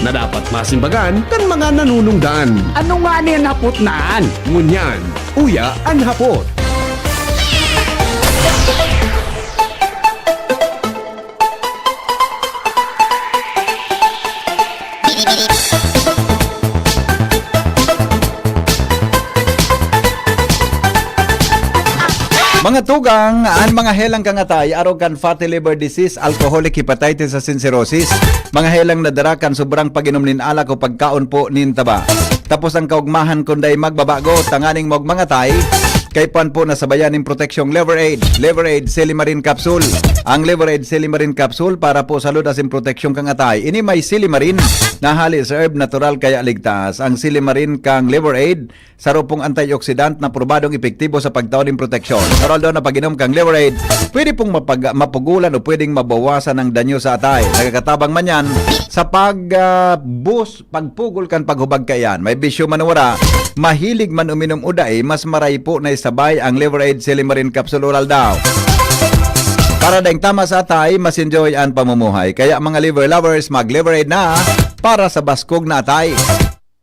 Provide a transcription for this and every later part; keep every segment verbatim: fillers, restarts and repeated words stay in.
na dapat masimbagan kan mga nanunungdan. Ano nga ni an hapot na an? Ngunyan, uya an hapot. Mga tugang, an mga helang kan atay, arog kan fatty liver disease, alcoholic hepatitis asin cirrhosis, mga helang nadara kan sobrang pag-inom nin alak o pagkaon po nin taba. Tapos an kaugmahan kun dai magbabago, tanganing maugmang atay, kaipuhan po na sabayan nin proteksyong Liver Aid, Liver Aid Silymarin Capsule. Ang Liver Aid Silymarin Capsule para po sa salud asin proteksyon kan atay. Ini may silymarin na hali sa herb, natural kaya ligtas. Ang silymarin kan Liver Aid, saro pong antioxidant na probadong epektibo sa pagtao nin proteksyon. Natural daw na pag-inom kan Liver Aid, pwede pong mapag-, mapugulan o pwedeng mabawasan ang danyo sa atay. Nagkakatabang man yan sa pag, ah, bus-, pagpugol kan paghubag kaiyan. May bisyo man o wara, mahilig man uminom o dai, mas maray po na isabay ang Liver Aid Silymarin Capsule Oral daw. Para daing tama sa atay, mas enjoy an pamumuhay. Kaya mga liver lovers, mag-Liver Aid na para sa baskog na atay.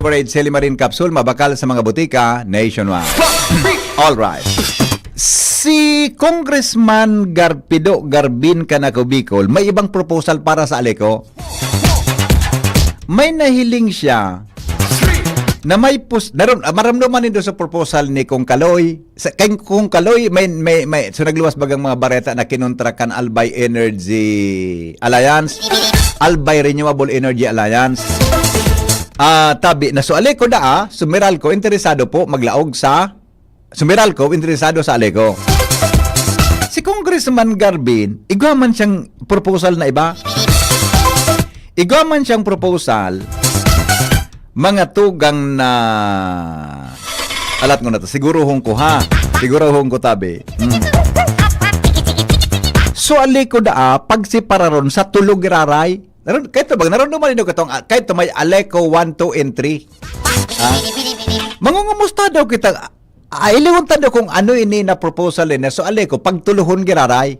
Liver Aid Silymarin Capsule, mabakal sa mga butika nationwide. Alright. Si Congressman Garpido Garbin kan Ako Bicol, may ibang proposal para sa Aleco. May nahiling siya na may pus-, naram-, ah, maramdaman nindo sa proposal ni Kong Kaloy. Sa, kay Kong Kaloy, may, may, may, so nagluwas bagang mga bareta na kinontra kan Albay Energy Alliance, Albay Renewable Energy Alliance. Ah, tabi na so Aleco daa, so Meralco, interesado po maglaog sa, so Meralco, interesado sa Aleco. Si Congressman Garbin, igwa man siyang proposal na iba. Igwa man siyang proposal, mga tugang na, alat ko na to, sigurohon ko ha. Sigurohon ko tabi. Hmm. So, Aleco daa, pagsepararon sa tulo giraray. Naron-, kahit to bang, naron naman ino katong, ah, kahit to may Aleco one, two, and three. Ah. Mangungumusta daw kita, ah, iliwon ta daw kung ano ini na proposal ini. So, Aleco, pagtulohon giraray.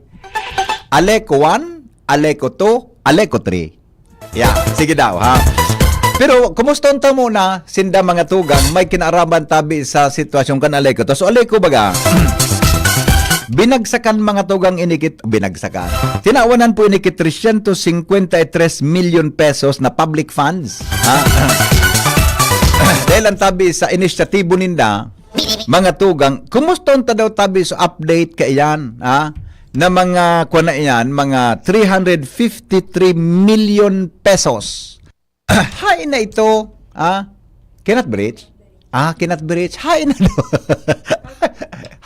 Aleco one, Aleco two, Aleco three. Yeah, sige daw, ha? Pero, kumusta unta muna, sinda mga tugang, may kinaaraman tabi sa sitwasyon kan Aleco. So, Aleco baga, binagsakan mga tugang inikit, binagsakan. Tinawanan po inikit trescientos cincuenta y tres milyon pesos na public funds. Ha? Dahil ang tabi sa inisyatibo ninda, mga tugang, kumusta unta daw tabi sa update kaiyan, ha? Na mga, kuwan na iyan, mga three hundred fifty-three million pesos. Hain na ito, ha? Cannot be reached? Ah, cannot be reached. Hain na daw.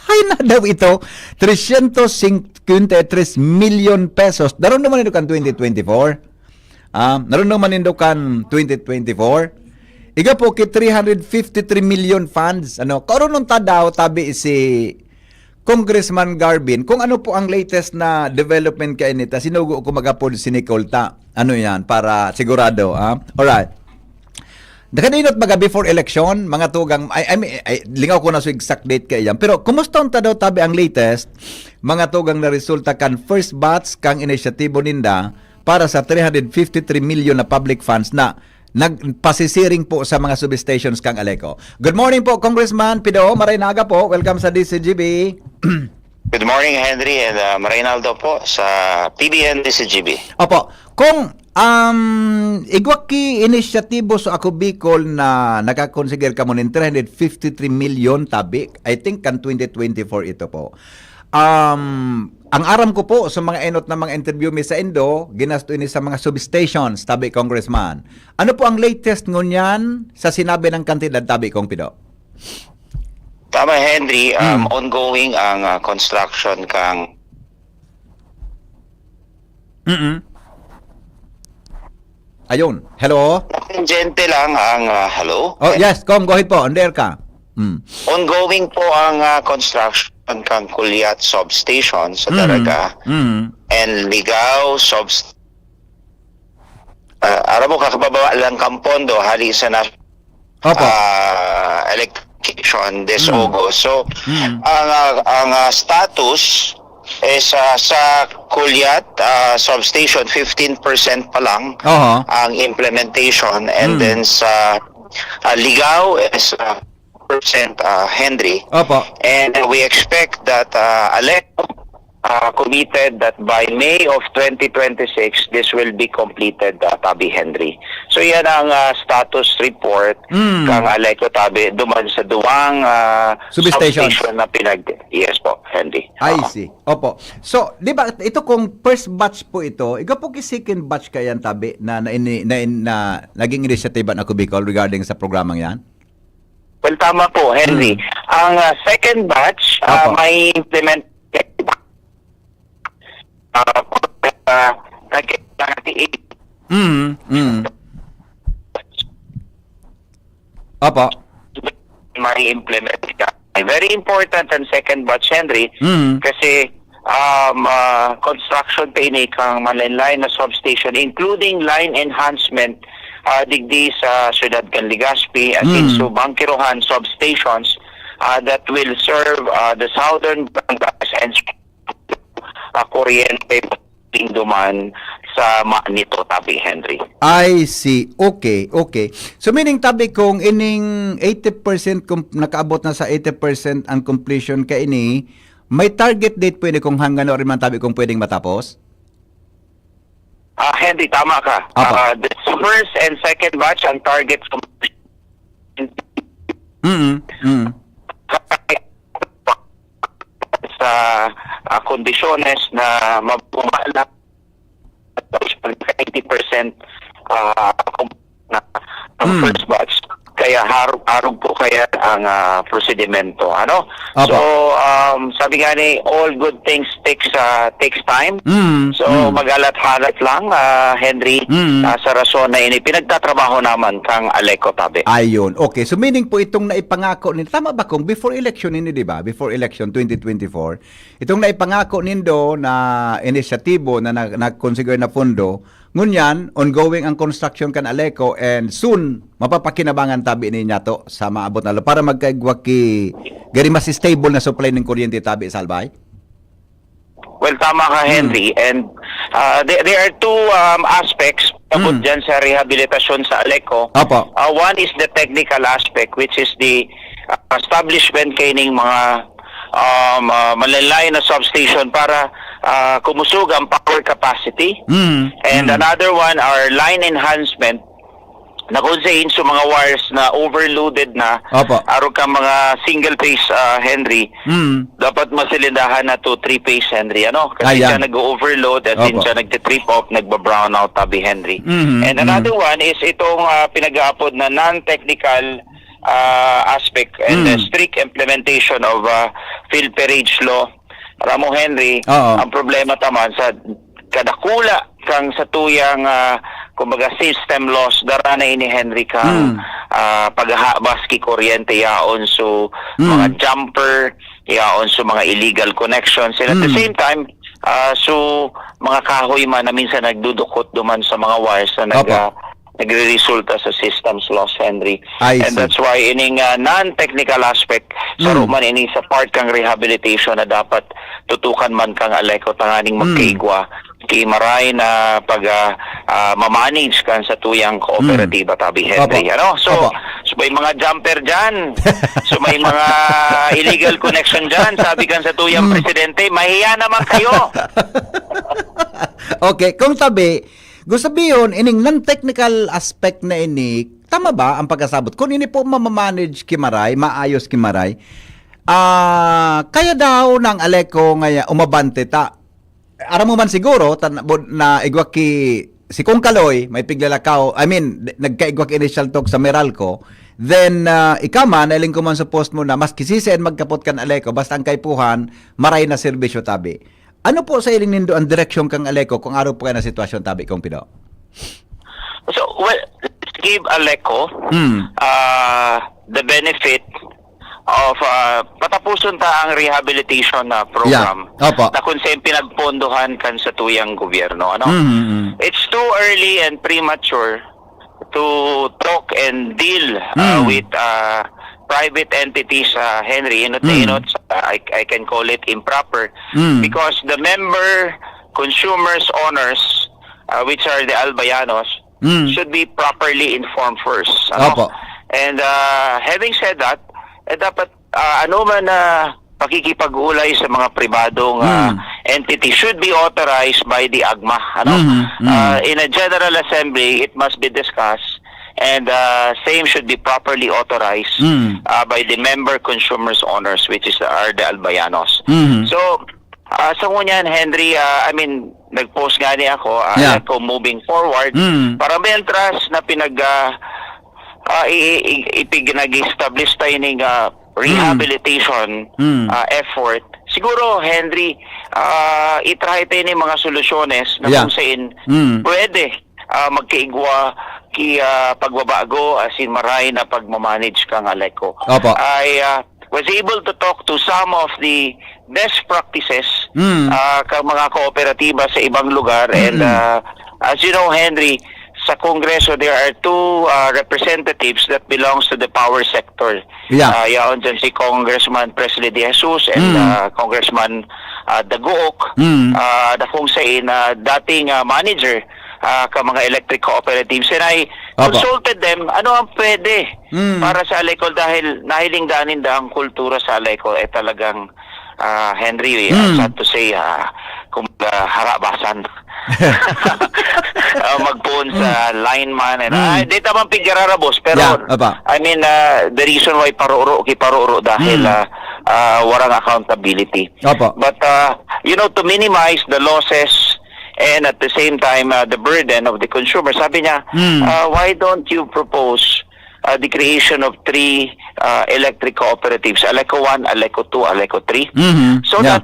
Hain na daw ito. Trescientos cincuenta y tres milyon pesos. Daron naman ito kan twenty twenty-four. Ah, naron naman nindo kan twenty twenty-four. Iga po ki three hundred fifty-three million funds. Ano, karon ta daw tabi si Congressman Garbin kung ano po ang latest na development kainita. Sinugo ko magapod si Nicole ta. Ano yan? Para sigurado, ah? Alright. Nakadainot baga before election, mga tugang, I, I mean, I, lingaw ko na sa exact date kaiyan. Pero kumusta unta daw tabi ang latest, mga tugang na resulta kan first batch kang inisyatibo ninda para sa three hundred fifty-three million na public funds na nagpasisiring po sa mga substations kang Aleco. Good morning po, Congressman Pido. Maray na aga po. Welcome sa D C G B. Good morning, Henry, and, uh, Marinaldo po sa P B N D C G B. Opo. Kung, um, igwa ki inisyatibo sa Ako Bicol na nakakonsider kamo nin three hundred fifty-three million tabi, I think kan twenty twenty-four ito po. Um, ang aram ko po, sa mga enot na mga interview mi sa Indo, ginasto ini sa mga substations, tabi, Congressman. Ano po ang latest ngunyan sa sinabi ng kantidad, tabi, Kong Pido? Tama, Henry. Um, Hmm. Ongoing ang, ah, construction kang Mm-mm. Ayun. Hello? Pendyente lang ang, ah, hello? Oh, yes, Kong, go ahead po. On the air ka. Mm. Ongoing po ang, ah, construction kang Culiat Substation sa Mm. Daraga Mm. and Ligao Subs-, ah, aram mo, kakababa lang kang pondo, hali sa na-, Opo. ah, electrification, desogo. Mm. So, Mm. ang, ah, ang, ah, status is, ah, sa Culiat, ah, substation, fifteen percent pa lang Oho. ang implementation. And Hmm. then sa, ah, Ligao is, ah, percent, ah, Henry. Opo. And we expect that, ah, Aleco, ah, committed that by May of twenty twenty-six, this will be completed, ah, Tabi Henry. So yan ang, ah, status report Hmm. kang Aleco Tabi duman sa duwang, ah, Substation. substation na pinag-, yes po, Henry. I Oo. see. Opo. So, di ba, ito kung first batch po ito, igwa po ki second batch kayan, Tabi, na, na, ini-, na, na naging inisyatiba na Cubicol regarding sa programang yan? Well, tama po, Henry. Hmm. Ang, ah, second batch, ah, Opo. may implement, ah, ah, nag-, Mm, mm. Opo. May implement ka. Very important ang second batch, Henry, Mm. kasi, um, ah, construction pa ini kang malain-lain na substation, including line enhancement, ah, digdi sa siyudad kan Legazpi, asin Mm. sa Bangkirohan substations, ah, that will serve, ah, the southern barangays and ah, kuryente duman sa ma-, nito, Tabi Henry. I see. Okay, okay. So, meaning, Tabi, kung ining eighty percent, kung nakaabot na sa eighty percent ang completion kaini, may target date po ini kung hanggang ano rin man, Tabi, kung pwedeng matapos? Ah, Henry, tama ka. Apa. Ah, the first and second batch ang target sa Mm, mm. sa, ah, kondisyones na mababa lang eighty percent, ah, na, ng Hmm. first batch. Kaya harog, harog po kaya ang, ah, prosedimento, ano? Apo. So, um, sabi nga ni, "All good things takes, ah, takes time." Hmm, So, hmm. mag-alat-halat lang, ah, Henry, Hmm. ah, sa rason na ini pinagtatrabaho naman kang Aleco Tabe. Ayun. Okay. So, meaning po, itong naipangako ni, tama ba kung before election ini, di ba? Before election twenty twenty-four, itong naipangako nindo na inisyatibo na nag-, nag-consider na pondo, ngunyan, ongoing ang construction kan Aleco and soon, mapapakinabangan tabi niya to sa maabot na lo-, para magkaigwa ki, gari mas stable na supply ng kuryente tabi sa Albay? Well, tama ka, Hmm. Henry. And, ah, there, there are two, um, aspects abot Hmm. dyan sa rehabilitasyon sa Aleco. Opo. Ah, one is the technical aspect, which is the, ah, establishment kaining mga, um, ah, malalayo na substation para, ah, kumusog ang power capacity. Hmm. And Hmm. another one are line enhancement na kung sa inyo mga wires na overloaded na, Opo. arog ka mga single phase, ah, Henry, Mm. dapat masilindahan na to three phase, Henry, ano? Kasi Ayan. siya nag-overload at Opo. siya nagtitrip off, nagba-brownout, tabi, Henry. Mhm, And another mhm. one is itong, ah, pinag-aapod na non-technical, ah, aspect and, Mm. ah, strict implementation of, ah, filterage law. Alam mo, Henry, Oo. ang problema taman sa kadakula kang sa tuyang, ah, kumbaga, system loss, dara na ini, Henry, kang, Mm. ah, paghahabas ki kuryente yaon so Mm. mga jumper, yaon so mga illegal connections. And at the Mm. same time, ah, so mga kahoy man na minsan nagdudukot duman sa mga wires na nag-, Opo. ah, nagre-resulta sa systems loss, Henry. I And see. that's why ining, ah, non-technical aspect, sa Mm. roman ini sa part kang rehabilitation na dapat tutukan man kang Aleco tanganing Mm. magkaigwa, ki maray na pag, ah, ah, mamanage kan sa tuyang kooperatiba, Mm. tabi, Henry. Opo. Ano? So, Opo. so may mga jumper dyan. So may mga illegal connection dyan. Sabi kan sa tuyang Mm. presidente, "Mahiya naman kayo." Okay, kung tabi, Gusto sabihin, ining non-technical aspect na ini, tama ba ang pagkasabot? Kung ini po mamamanage ki maray, maayos ki maray, ah, kaya daw nang Aleco ngaya umabante ta. Aram mo man siguro, tan-, bod-, na igwa ki, si Kong Kaloy, may piglalakaw, I mean, d-, nagkaigwa ki initial talk sa Meralco, then, ah, ika man, nailing ko man sa post mo na, mas kisiseen magkapot kan Aleco, basta ang kaipuhan, maray na serbisyo tabi. Ano po sa iling nindo ang direksyon kang Aleco kung araw po kayo na sitwasyon, tabi kong Pido? So, well, let's give Aleco, Hmm. ah, the benefit of, ah, patapuson ta ang rehabilitation na program Yeah. Opo. na kung saan pinagpondohan kan sa tuyang gobyerno, ano? Mm, mm, mm. It's too early and premature to talk and deal, ah, Mm. with, ah, private entities, ah, Henry, inot na Mm. inot sa uh, I, I can call it improper, Mm. because the member consumers owners, uh, which are the Albayanos, Mm. should be properly informed first. Ano? Opo. And, uh, having said that, eh, dapat, uh, ano man na pakikipag-ulay sa mga pribadong, uh, Mm. entity should be authorized by the AGMA. Ano? Mhm, mm. Uh, in a general assembly, it must be discussed, and, uh, same should be properly authorized, Mm. uh, by the member consumers owners, which is, are the Albayanos. Mhm. So, uh, sa ngunyan, Henry, uh, I mean, nag-post nga ni ako, uh, Yeah. ako moving forward, Mm. para mientras na pinag, uh, uh, i-, i-, i-, ipinag-establish tayo ning, uh, Mm. rehabilitation, Mm. uh, effort. Siguro, Henry, uh, i-try tayo ning mga solusyones na Yeah. kung saan Mm. pwede, uh, magkaigwa ki, uh, pagbabago, as in maray na pagmamanage kang Aleco. Opo. I, uh, was able to talk to some of the best practices, Mm. uh, kang mga kooperatiba sa ibang lugar. And, Mm. uh, as you know, Henry, sa Kongreso, there are two, uh, representatives that belongs to the power sector. Yeah. Uh, yaon dyan si Congressman Presley De Jesus and, Mm. uh, Congressman, uh, Daguok, Mm. uh, na kung saan, uh, dating, uh, manager, uh, ka mga electric cooperatives. And I Opo. consulted them, ano ang pwede Mm. para sa Aleco dahil nahiling danin da ang kultura sa Aleco, eh, talagang, ah, Henry, ah, Mm. sad to say, ah, kumbaga, harabasan. Ah, magpoon sa Mm. lineman, and, Mm. ah, di ta man pigkararabos, pero, Yeah, apa. I mean, ah, the reason why paroro, kiparoro dahil, Mm. ah, ah, warang accountability. Apa. But, ah, you know, to minimize the losses and at the same time, ah, the burden of the consumer, sabi niya, Mm. ah, "Why don't you propose, ah, the creation of three, ah, electric cooperatives, Aleco one, Aleco two, Aleco three?" Mhm. So Yeah. that,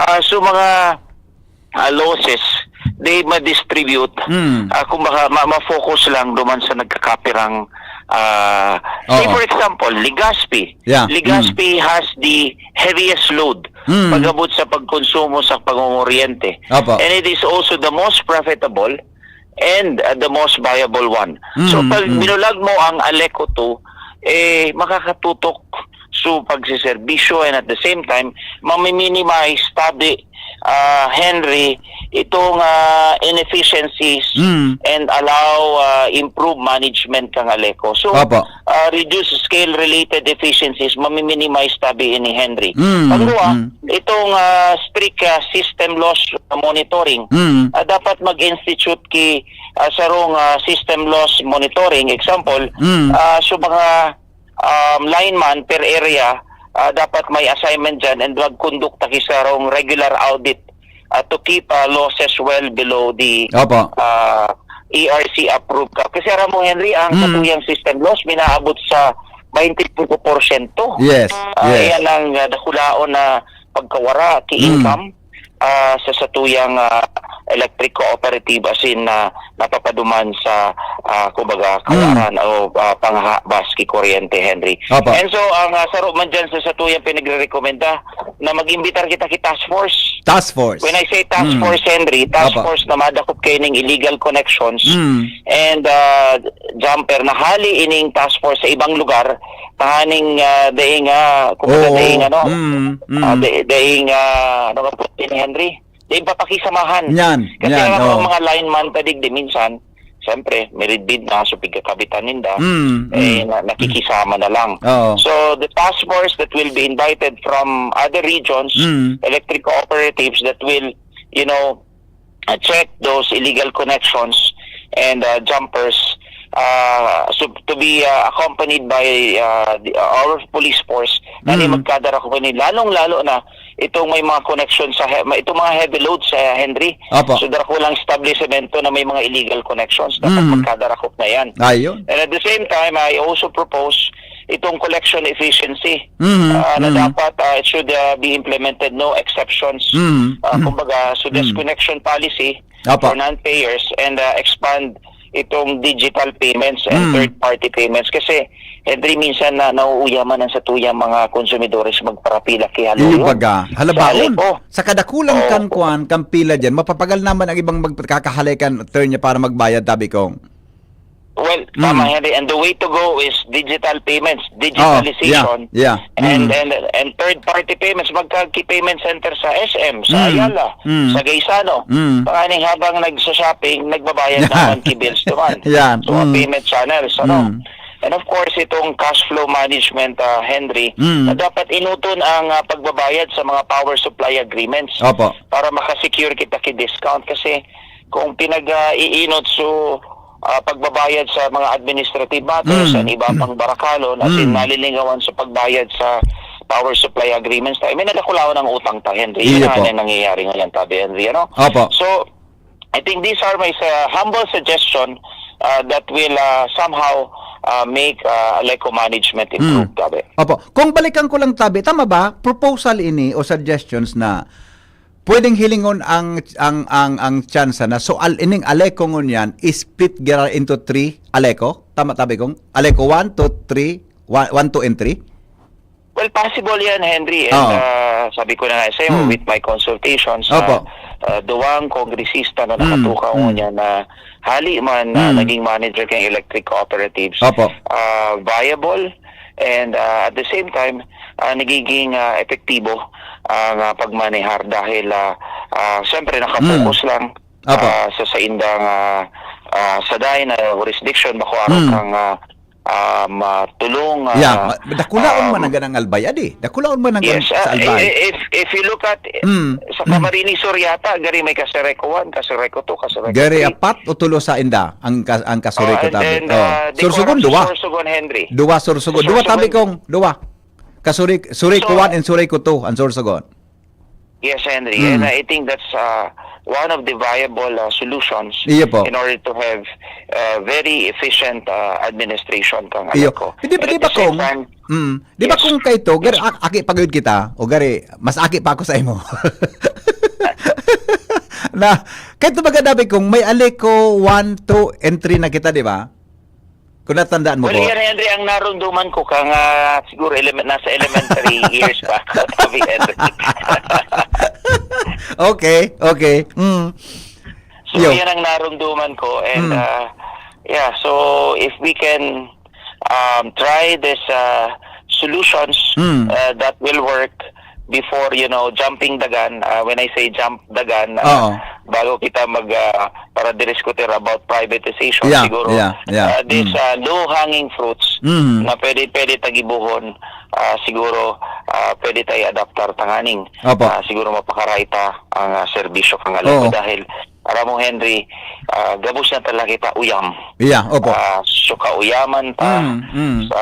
ah, so mga, ah, losses, they ma-distribute, Mm. ah, kumbaga, ma-, ma-focus lang duman sa nagkakapirang, ah, say Oo. for example, Legazpi. Yeah. Legazpi Mm. has the heaviest load Mm. pag-abot sa pagkonsumo sa pangunguryente. Apo. And it is also the most profitable and, uh, the most viable one. So, Mm, pag mm. binulag mo ang Aleco two, eh, makakatutok sa pagseserbisyo and at the same time, mami-minimize tabi, ah, Henry, itong, ah, inefficiencies Mm. and allow, ah, improve management kang Aleco. So, Apo. ah, reduce scale-related efficiencies, mami-minimize tabi ini, Henry. Mm, Pangduwa, mm. itong, ah, strict, ah, system loss monitoring, Mm. ah, dapat mag-institute ki, ah, sarong, ah, system loss monitoring. Example, Mm. ah, so mga, um, lineman per area, ah, dapat may assignment dyan and magkondukta ki sarong regular audit, ah, to keep, ah, losses well below the, Opo. ah, E R C approved cap. Kasi aram mo, Henry, ang Mm. satuyang system loss, minaabot sa twenty-five porsyento. Yes, Ah, yes. yan ang, ah, dakulaon na pagkawara ki Mm. income, ah, sa satuyang, ah, electric cooperative, as in, ah, napapaduman sa, ah, kumbaga, Mm. kawaran o, ah, panghabas ki kuryente, Henry. Opo. And so, ang, ah, saro man dyan sa satuyang pinagrerekomenda na mag-imbitar kita ki task force. Task force. When I say task Mm. force, Henry, task Opo. force na madakop kayo ning illegal connections Mm. and, ah, jumper na hali ining task force sa ibang lugar, tanganing, ah, daing, ah, kumbaga Oo. daing, ano, Mm, mm. ah, da-, daing, ah, ano nga po, ni Henry? Daing papakisamahan. Yan, Kasi yan, ang oo. mga lineman ta digdi minsan, siyempre, miridbid na, so pigkakabitan ninda, Mm, eh, mm. na-, nakikisama na lang. Oo. So, the task force that will be invited from other regions, Mm. electric cooperatives that will, you know, uh, check those illegal connections and, uh, jumpers, uh, so to be, uh, accompanied by, uh, the, uh, our police force na Mm. magkadara ko ni, lalong-lalo na itong may mga connection sa he-, may, itong mga heavy load sa Henry. Apo. So, dara ko lang establishmento na may mga illegal connections, dapat Mm. magkadarakop na yan. Ayun. And at the same time, I also propose itong collection efficiency, Mm, ah, na mm. dapat, ah, it should, ah, be implemented, no exceptions. Mm, Ah, mm. kumbaga, so Mm. disconnection policy Apo. for non-payers and, ah, expand itong digital payments and Mm. third-party payments. Kasi, Henry, minsan na nauuyaman ang satuyang mga konsumidores magparapila ki Iyo haluyon. baga, halabaon. Sa Aleco. Sa kadakulang Oo. kan kuan, kan pila diyan, mapapagal naman ang ibang magkakahalay kan turn niya para magbayad, tabi kong. Well, tama, Henry. And the way to go is digital payments, digitalization. Oh, yeah, yeah. And, and, and third-party payments. Magka-payment center sa S M, sa Ayala, sa Gaisano. Tanganing habang nagsa-shopping, nagbabayad naman ki bills naman. Yeah. So, payment channels, ano? And of course, itong cash flow management, ah, Henry, na dapat inuton ang, ah, pagbabayad sa mga power supply agreements. Opo. Para makasecure kita ki discount. Kasi kung pinag-iinot so, ah, pagbabayad sa mga administrative matters, sa iba pang barakalon, as in, nalilingawan sa pagbayad sa power supply agreements tayo, may nadakulawan ang utang ta, Henry. Yun ang nangyayari ngayon, tabi, Henry, ano? Opo. So, I think these are my, uh, humble suggestion, uh, that will, uh, somehow, uh, make, uh, Aleco management improve, tabi. Opo. Kung balikan ko lang, tabi, tama ba? Proposal ini o suggestions na pwedeng hilingon ang, ang, ang, ang tsansa na so al-, ining Aleco ngunyan split gera into three Aleco? Tama, tabi kong Aleco one, two, three, one, one, two, and three? Well, possible yan, Henry. And, Oo. ah, sabi ko na nga sa'yo, Mm. with my consultations, Opo. ah, ah, duwang kongresista na Mm, nakatukaw mm. niya na hali man na Mm. naging manager kang electric cooperatives, Opo. ah, viable. And, ah, at the same time, ah, nagiging, ah, epektibo ang, ah, pagmanehar dahil, ah, ah, siyempre, nakafocus Mm. lang, Opo. ah, sa saindang, ah, ah, saday na jurisdiction, bako arog Mm. kang, ah, um, ah, tulong, ah, Yeah, ma-, dakulaon man um, ang ganang albay, adi. Dakulaon man ang yes, gan-, sa ah, albay. i-, if, if you look at, Mm, sa mm. Camarines Sur yata, gari may Casureco one, Casureco two, Casureco Gari three. apat o tulo sa inda ang ka-, ang Casureco Oh, and tabi. then, Oh. ah, di ko Sorsogon, alam sa duwa. Sorsogon, Henry. Duwa Sorsogon. Sa Duwa tabi Sorsogon. kong, duwa. Kasuri-, Sureco So, one and Sureco two ang Sorsogon. Yes, Henry. Mm. And I think that's, uh, one of the viable, uh, solutions Iyo po. in order to have, uh, very efficient, uh, administration kang Iyo. Aleco. Di ba, And di at ba the same kung, time, mm, di ba yes. kung kaito, gari, Yes. ak-, aki pa gud kita, o gari, mas aki pa ako sa imo. Na, kaito baga dabi kung may Aleco one, two, and three na kita, di ba? Kung natandaan mo Well, po. yan, Henry, ang narumduman ko kang, ah, siguro element, nasa elementary years pa ako, tabi, Henry. Okay, okay. Mm. So, Yo. yan ang narumduman ko. And, Mm. ah, yeah, so if we can, um, try this, ah, solutions, Mm. ah, that will work before, you know, jumping the gun. Ah, when I say jump the gun, ah, Oo. bago kita mag, ah, para diskutir about privatization, Yeah, siguro, yeah, yeah. ah, these, Mm. ah, low-hanging fruits Mm. na pwede, pwede tagibuhon, ah, siguro, ah, pwede tayo adaptar tanganing. Opo. Ah, siguro mapakaray ta ang, ah, serbisyo kang Aleco Oo. dahil, aram mo, Henry, ah, gabos na talaga kita uyam. Yeah, opo. Ah, so kauyaman ta Mm, mm. sa,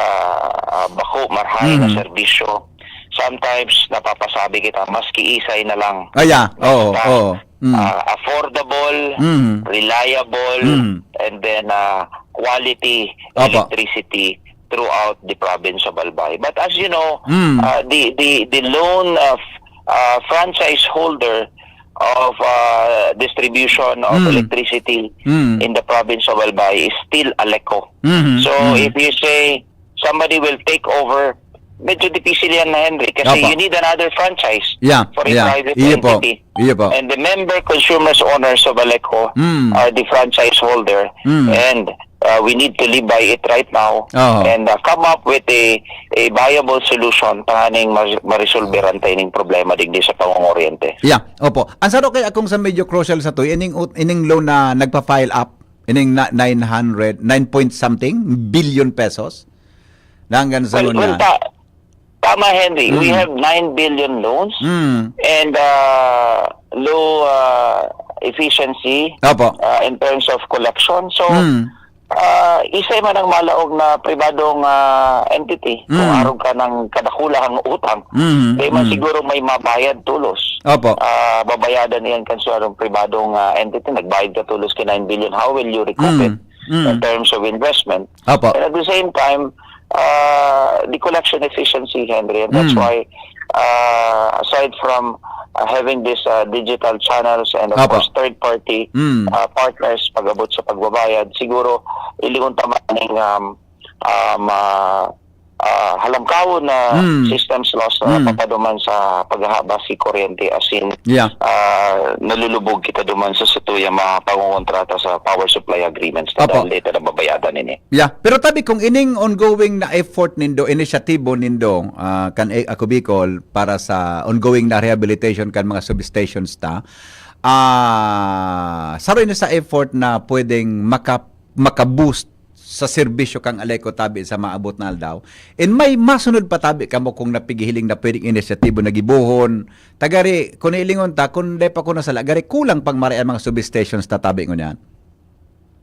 ah, bako, marhay na Mm. serbisyo. Sometimes, napapasabi kita, maski isay na lang. Ah, yeah. Oo, Basta, oo. Mm. ah, affordable, Mm. reliable, Mm. and then, ah, quality Opo. electricity throughout the province of Albay. But as you know, Mm. ah, the, the, the lone, ah, f-, ah, franchise holder of, ah, distribution of Mm. electricity Mm. in the province of Albay is still Aleco. Mm-hmm. So, Mm. if you say somebody will take over, medyo dipisil yan na, Henry, kasi Opo. you need another franchise Yeah, for a yeah. private Iyo po. entity. Iyo po. And the member consumers owners of Aleco Mm. are the franchise holder. Mm. And, uh, we need to live by it right now Oo. and, uh, come up with a, a viable solution tanganing ma-, maresolberan ta ining problema digdi sa pangunguryente. Yeah, opo. Ang saro kay akong sa medyo crucial sa to, ining ut-, ining loan na nagpa-file up, ining na, nine hundred, nine point something billion pesos. Na hanggang sa Well, well, ngunyan. ta-, tama, Henry. We Mm. have nine billion loans Mm. and, uh, low, uh, efficiency, Opo. uh, in terms of collection. So, Mm. uh, isay man ang malaog na pribadong, uh, entity, kung Mm. arog ka ng kadakulahang utang, Mm. di man Mm. siguro may mabayad tulos. Opo. Uh, babayadan iyan kan sarong pribadong, uh, entity, nagbayad ka tulos ki nine billion, how will you recoup Mm. it Mm. in terms of investment? Opo. And at the same time, uh, the collection efficiency, Henry, and that's Mm. why, uh, aside from, uh, having these, uh, digital channels and of Opo. course third party, Mm. uh, partners pag-abot sa pagbabayad, siguro ilingon ta man ning, um, um, uh, ah, halangkawon na Mm. systems loss na Mm. napapaduman sa paghahaba si kuryente, as in, Yeah. ah, nalulubog kita duman sa satuyang mga pangongontrata sa power supply agreements na Opo. dahil dito nababayadan ini. Yeah, pero tabi kung ining ongoing na effort nindo, inisyatibo nindo, ah, kan e-, Ako Bicol para sa ongoing na rehabilitation kan mga substations ta, ah, saro ini sa effort na pwedeng maka-, maka-boost sa serbisyo kan Aleco tabi sa maabot na aldaw. And may masunod pa tabi kamo kung napighihiling na pwedeng inisyatibo na gibohon. Tagari, kung ilingon ta, kung dai pa ko nasala, gari kulang pang maray ang mga substations ta tabi ngunyan.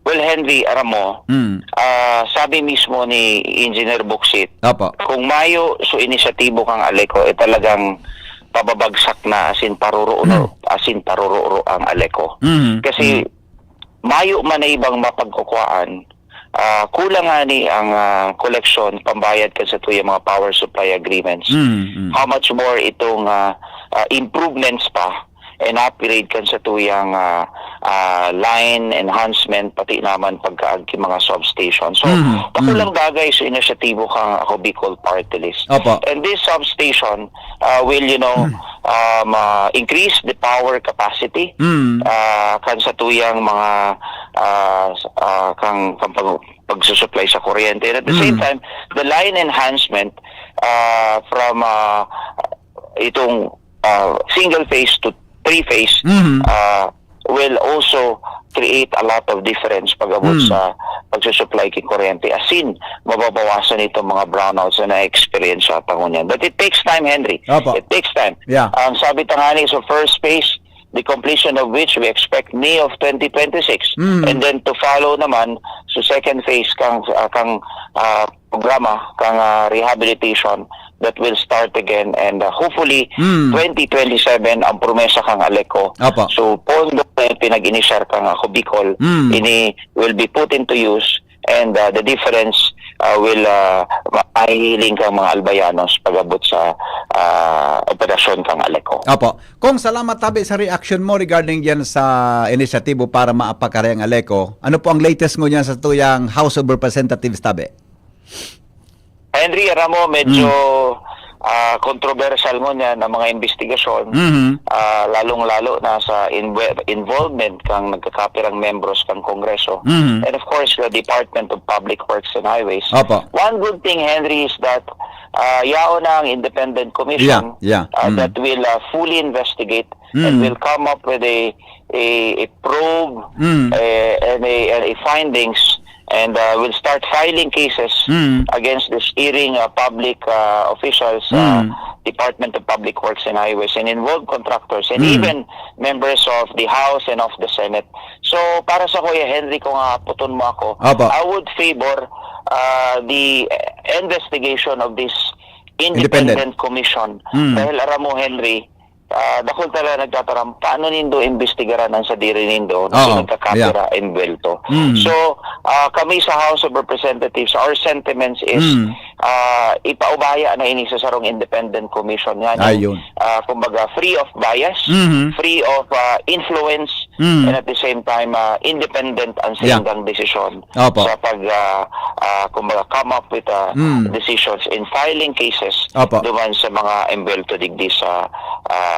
Well, Henry, aram mo, Mm. ah, sabi mismo ni Engineer Buksit, Opo. kung mayo so inisyatibo kang Aleco, eh, talagang pababagsak na, as in, parururo, Mm. as in, parururo ang Aleco. Mm. Kasi Mm. mayo man na ibang mapagkukuhaan, ah, kulang nga ni ang, ah, koleksyon, pambayad kan satuyang mga power supply agreements. Mm, mm. How much more itong, ah, ah, improvements pa and upgrade kan satuyang, ah, ah, line enhancement, pati naman pagkaagi mga substation. So, Mm, mm. dakulang bagay sa inisyatibo kang Ako Bicol Party List. Opo. And this substation, ah, will, you know, Mm. um, ah, increase the power capacity, Mm. ah, kan satuyang mga, ah, s-, ah, kang, kang pag-, pagsusupply sa kuryente. And at the same Mm. time, the line enhancement, ah, from, ah, itong, ah, single phase to three phase, Mm. ah, will also create a lot of difference pag-abot Mm. sa pagsusupply ki kuryente. As in, mababawasan itong mga brownouts na na-experience sa panahon yan. But it takes time, Henry. Opo. It takes time. Yeah. Ang sabi ta nga ni, so first phase, the completion of which we expect May of twenty twenty-six. Mm. And then to follow naman, so second phase kang, ah, kang, ah, programa, kang, ah, rehabilitation that will start again. And, ah, hopefully, Mm. twenty twenty-seven ang promesa kang Aleco. Opo. So, pondo na yung pinag-inisyar kang, ah, Ako Bicol, Mm. ini will be put into use and, ah, the difference, ah, will, ah, ma-, mahihiling kang mga Albayanos pag-abot sa, ah, operasyon kang Aleco. Opo. Kong, salamat tabi sa reaction mo regarding diyan sa inisyatibo para maapakaray ang Aleco. Ano po ang latest ngunyan sa tuyang House of Representatives tabi? Henry, aram mo, medyo, Mm. ah, kontrobersyal ngunyan ang mga investigasyon, Mhm. ah, lalong-lalo na sa inve-, involvement kang nagkakapirang membros kang Kongreso. Mhm. And of course, the Department of Public Works and Highways. Opo. One good thing, Henry, is that, ah, yaon na ang independent commission, Yeah, yeah. ah, Mm. that will, ah, fully investigate and Mm. will come up with a, a, a probe, Mm. eh, and a, and a findings, and, uh, will start filing cases Mm. against the steering, uh, public, uh, officials, uh, Mm. Department of Public Works and Highways, and involved contractors, and Mm. even members of the House and of the Senate. So, para sa Kuya Henry, kung, uh, puton mo ako, Opo. I would favor, uh, the investigation of this Independent. independent commission. Mm. Dahil aram mo, Henry, ah, dakul talaga nagtataram, paano nindo imbestigaran ang sadiri nindo na Oo, nagkakapira yeah. envuelto? Mm. So, ah, kami sa House of Representatives, our sentiments is, Mm. ah, ipaubaya na ini sa sarong independent commission nga. Ayun. Ah, kumbaga, free of bias, Mhm. free of, ah, influence, Mm. and at the same time, ah, independent ang Yeah. sindang desisyon Opo. sa pag, ah, ah, kumbaga, come up with, ah, Mm. decisions in filing cases Opo. duman sa mga envuelto digdi sa, ah,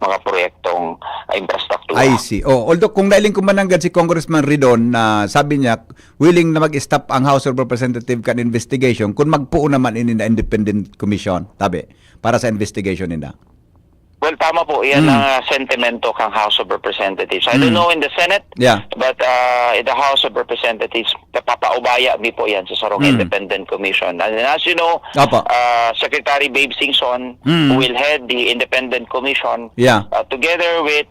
mga proyektong, ah, infrastruktura. I see. Oh, although kung nailing ko mananggad si Congressman Ridon na sabi niya, willing na mag-stop ang House of Representative kan investigation kung magpuo naman ini na independent commission, tabi, para sa investigation nila. Well, tama po. Yan Mm. ang, ah, sentimento kang House of Representatives. I don't Mm. know in the Senate, Yeah. but, ah, in the House of Representatives, napapaubaya mi po yan sa sarong Mm. independent commission. And as you know, Apo. ah, Secretary Babe Singson, Mm. who will head the independent commission, Yeah. ah, together with,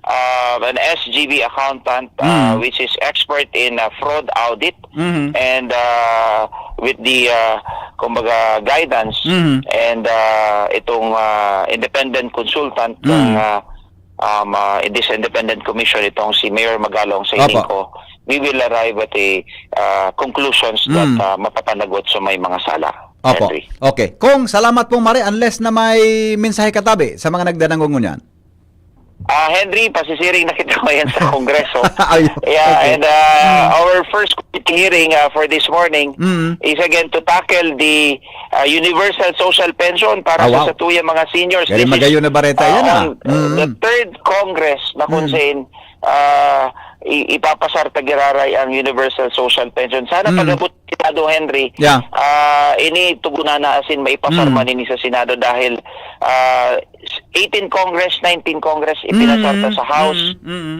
ah, an S G B accountant, ah, Mm. which is expert in, ah, fraud audit, Mhm. and, ah, with the, ah, kumbaga, guidance Mhm. and, ah, itong, ah, independent consultant Mhm. ng, ah, um, ah, in this independent commission, itong si Mayor Magalong sa Apo. Hearing ko, we will arrive at a, ah, conclusions that, Mm. ah, mapapanagot sa may mga sala. Apo. Henry. Okay. Kong, salamat pong mare, unless na may mensahe ka tabi sa mga nagdanangon ngunyan. Ah, Henry, pasisiring na kita ngayon sa Kongreso. Ay, Yeah, okay. and uh, Mm. our first committee hearing uh, for this morning Mm. is again to tackle the uh, universal social pension para Ah, sa wow. satuyang mga senior Very citizens. magayon na bareta yan, ah. On, uh, Mm. the third Congress na kung Mm. saan uh, i- ipapasar ta giraray ang universal social pension. Sana Mm. pag-abot sa Senado, Henry, Yeah. ah, ini tugunan na asin maipasar Mm. man ini sa Senado dahil ah, eighteen Congress, nineteen Congress, ipinasar ta Mm, sa House. mm, mm.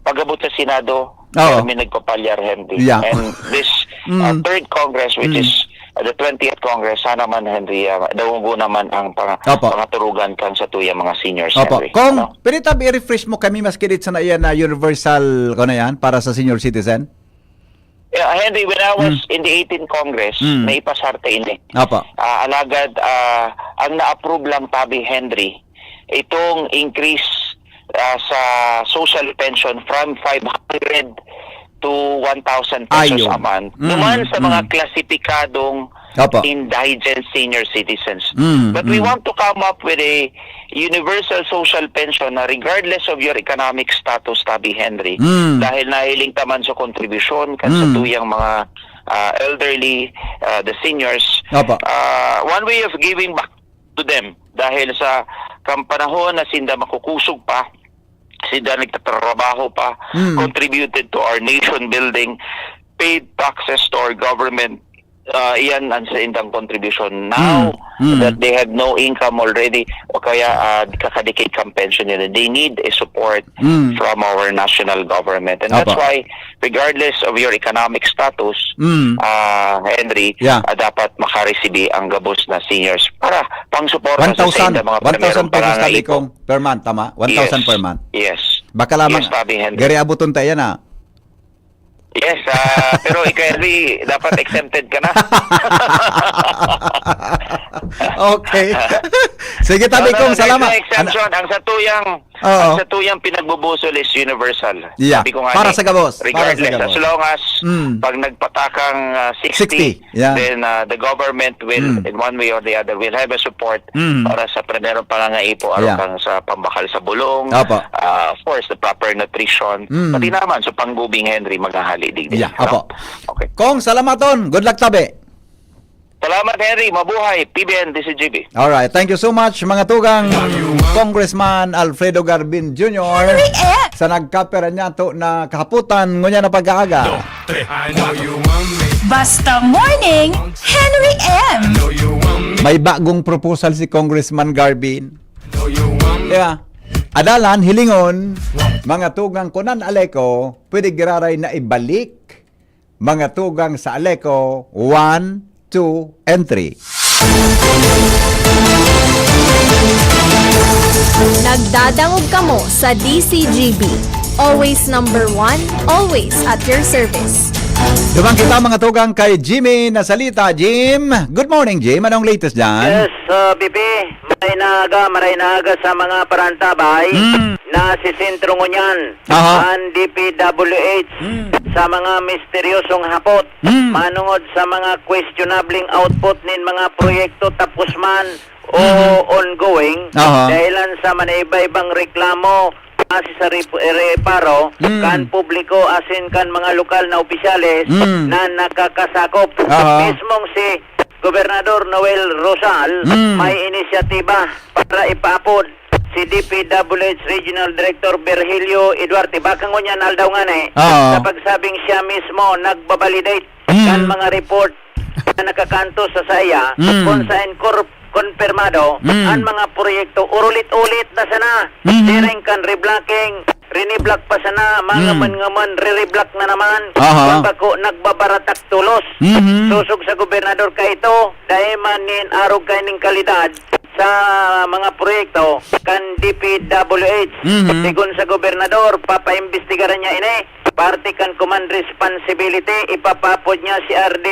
Pag-abot sa Senado, Oo. kami nagpapalyar, Henry. Yeah. And this uh, Mm. third Congress, which Mm. is uh, the twentieth Congress, sana man, Henry, uh, daungo naman ang pang- Opo. pangaturugan kan satuyang mga seniors, Opo. Henry. Kung, Ano? pwede tabi i-refresh mo kami, maski dit sa na iyan na universal, ko na yan, para sa senior citizen? Yeah, Henry, when I was Mm. in the eighteen Congress, Mm. naipasar ta ini. Opo. Ah, alagad, ah, ang na-approve lang tabi, Henry, itong increase ah, sa social pension from five hundred to one thousand pesos Ayun. a month. Mm, Naman sa mga mm. klasipikadong Opo. indigent senior citizens. Mm, But we mm. want to come up with a universal social pension na regardless of your economic status, tabi Henry, Mm. dahil nahiling ta man sa kontribusyon kan Mm. satuyang mga ah, elderly, ah, the seniors, Opo. ah, one way of giving back to them dahil sa kan panahon na sinda makukusog pa, sinda nagtatrabaho pa, Mm. contributed to our nation building, paid taxes to our government. Ah, iyan ang sa indang contribution. Now Mm. Mm. that they have no income already, o kaya ah, kakadikit kan pension nila, they need a support Mm. from our national government. And that's Opo. why, regardless of your economic status, Mm. ah, Henry, Yeah. ah, dapat makaresibi ang gabos na seniors para pangsuporta sa One thousand, sa mga one thousand primerong pesos tabi pangangaipo. kong per month, tama? One thousand Yes. per month. Yes. Baka lamang, Yes, tabi, Henry. gari abuton tayo yan, ah. Yes, ah, pero ikaw, Henry, dapat exempted ka na. Okay. Sige, tabi No, no, kong there's salamat. no exemption. Ang satuyang, Oo. ang satuyang pinagbubusol is universal. Yeah. Sabi ko nga Para ni, sa gabos. Para sa regardless, gabos. as long as Mm. pag nagpatakang ah, sixty, Sixty. Yeah. then ah, the government will, Mm. in one way or the other, will have a support Mm. para sa primerong pangangaipo, Yeah. arukang sa pambakal sa bulong, Opo. ah, of course, the proper nutrition, Mm. pati naman sa panggubing, Henry, maghahali digdi. Yeah, No? opo. Okay. Kong, salamaton. Good luck, tabi. Salamat, Henry. Mabuhay, P B N, D C G B. Alright. Thank you so much, mga tugang. Congressman Alfredo Garbin Junior Henry M. sa nagkapera niya to na kahaputan, ngunya na pag-aaga. Basta morning, Henry M. May bagong proposal si Congressman Garbin. Yeah. Adalan, hilingon, mga tugang kunan Aleco, pwede giraray na ibalik, mga tugang sa Aleco, one, two, and three. Nagdadangog kamo sa D C G B. Always number one, always at your service. Duman kita, mga tugang, kay Jimmy Nasalita. Jim, good morning, Jim. Anong latest dyan? Yes, uh, Bibi, maray na aga, maray na aga sa mga parantabay Mm. na si Sentro ngunyan, Aha. ang D P W H, Mm. sa mga misteryosong hapot, Mm. manungod sa mga questionabling output nin mga proyekto tapos man o Mhm. ongoing, Aha. dahilan sa manaiba-ibang reklamo, base sa rep-, reparo, Mm. kan publiko asin kan mga lokal na opisyales Mm. na nakakasakop. Aha. Mismong si Gobernador Noel Rosal Mm. may inisyatiba para ipaapod si D P W H Regional Director Virgilio Eduarte. Baka ngunyan aldaw ngani, Aha. sa pagsabing siya mismo nagbabalidate Mm. kan mga report na nakakantos sa saya, Mm. kung saen kor-, konpirmado Mm. ang mga proyekto, urulit-ulit na sana. Mhm. Siring kan reblocking, riniblock pa sana, mga Mm. man nga man, re-reblock na naman. Aha. Kung bako, nagbabaratak tulos. Mhm. Sosog sa gobernador kaito, dahil man nin arog kaining kalidad sa mga proyekto kan D P W H. Mhm. Sigon sa gobernador, papaimbestigaran niya ini. Parte kan command responsibility, ipapapod niya si R D,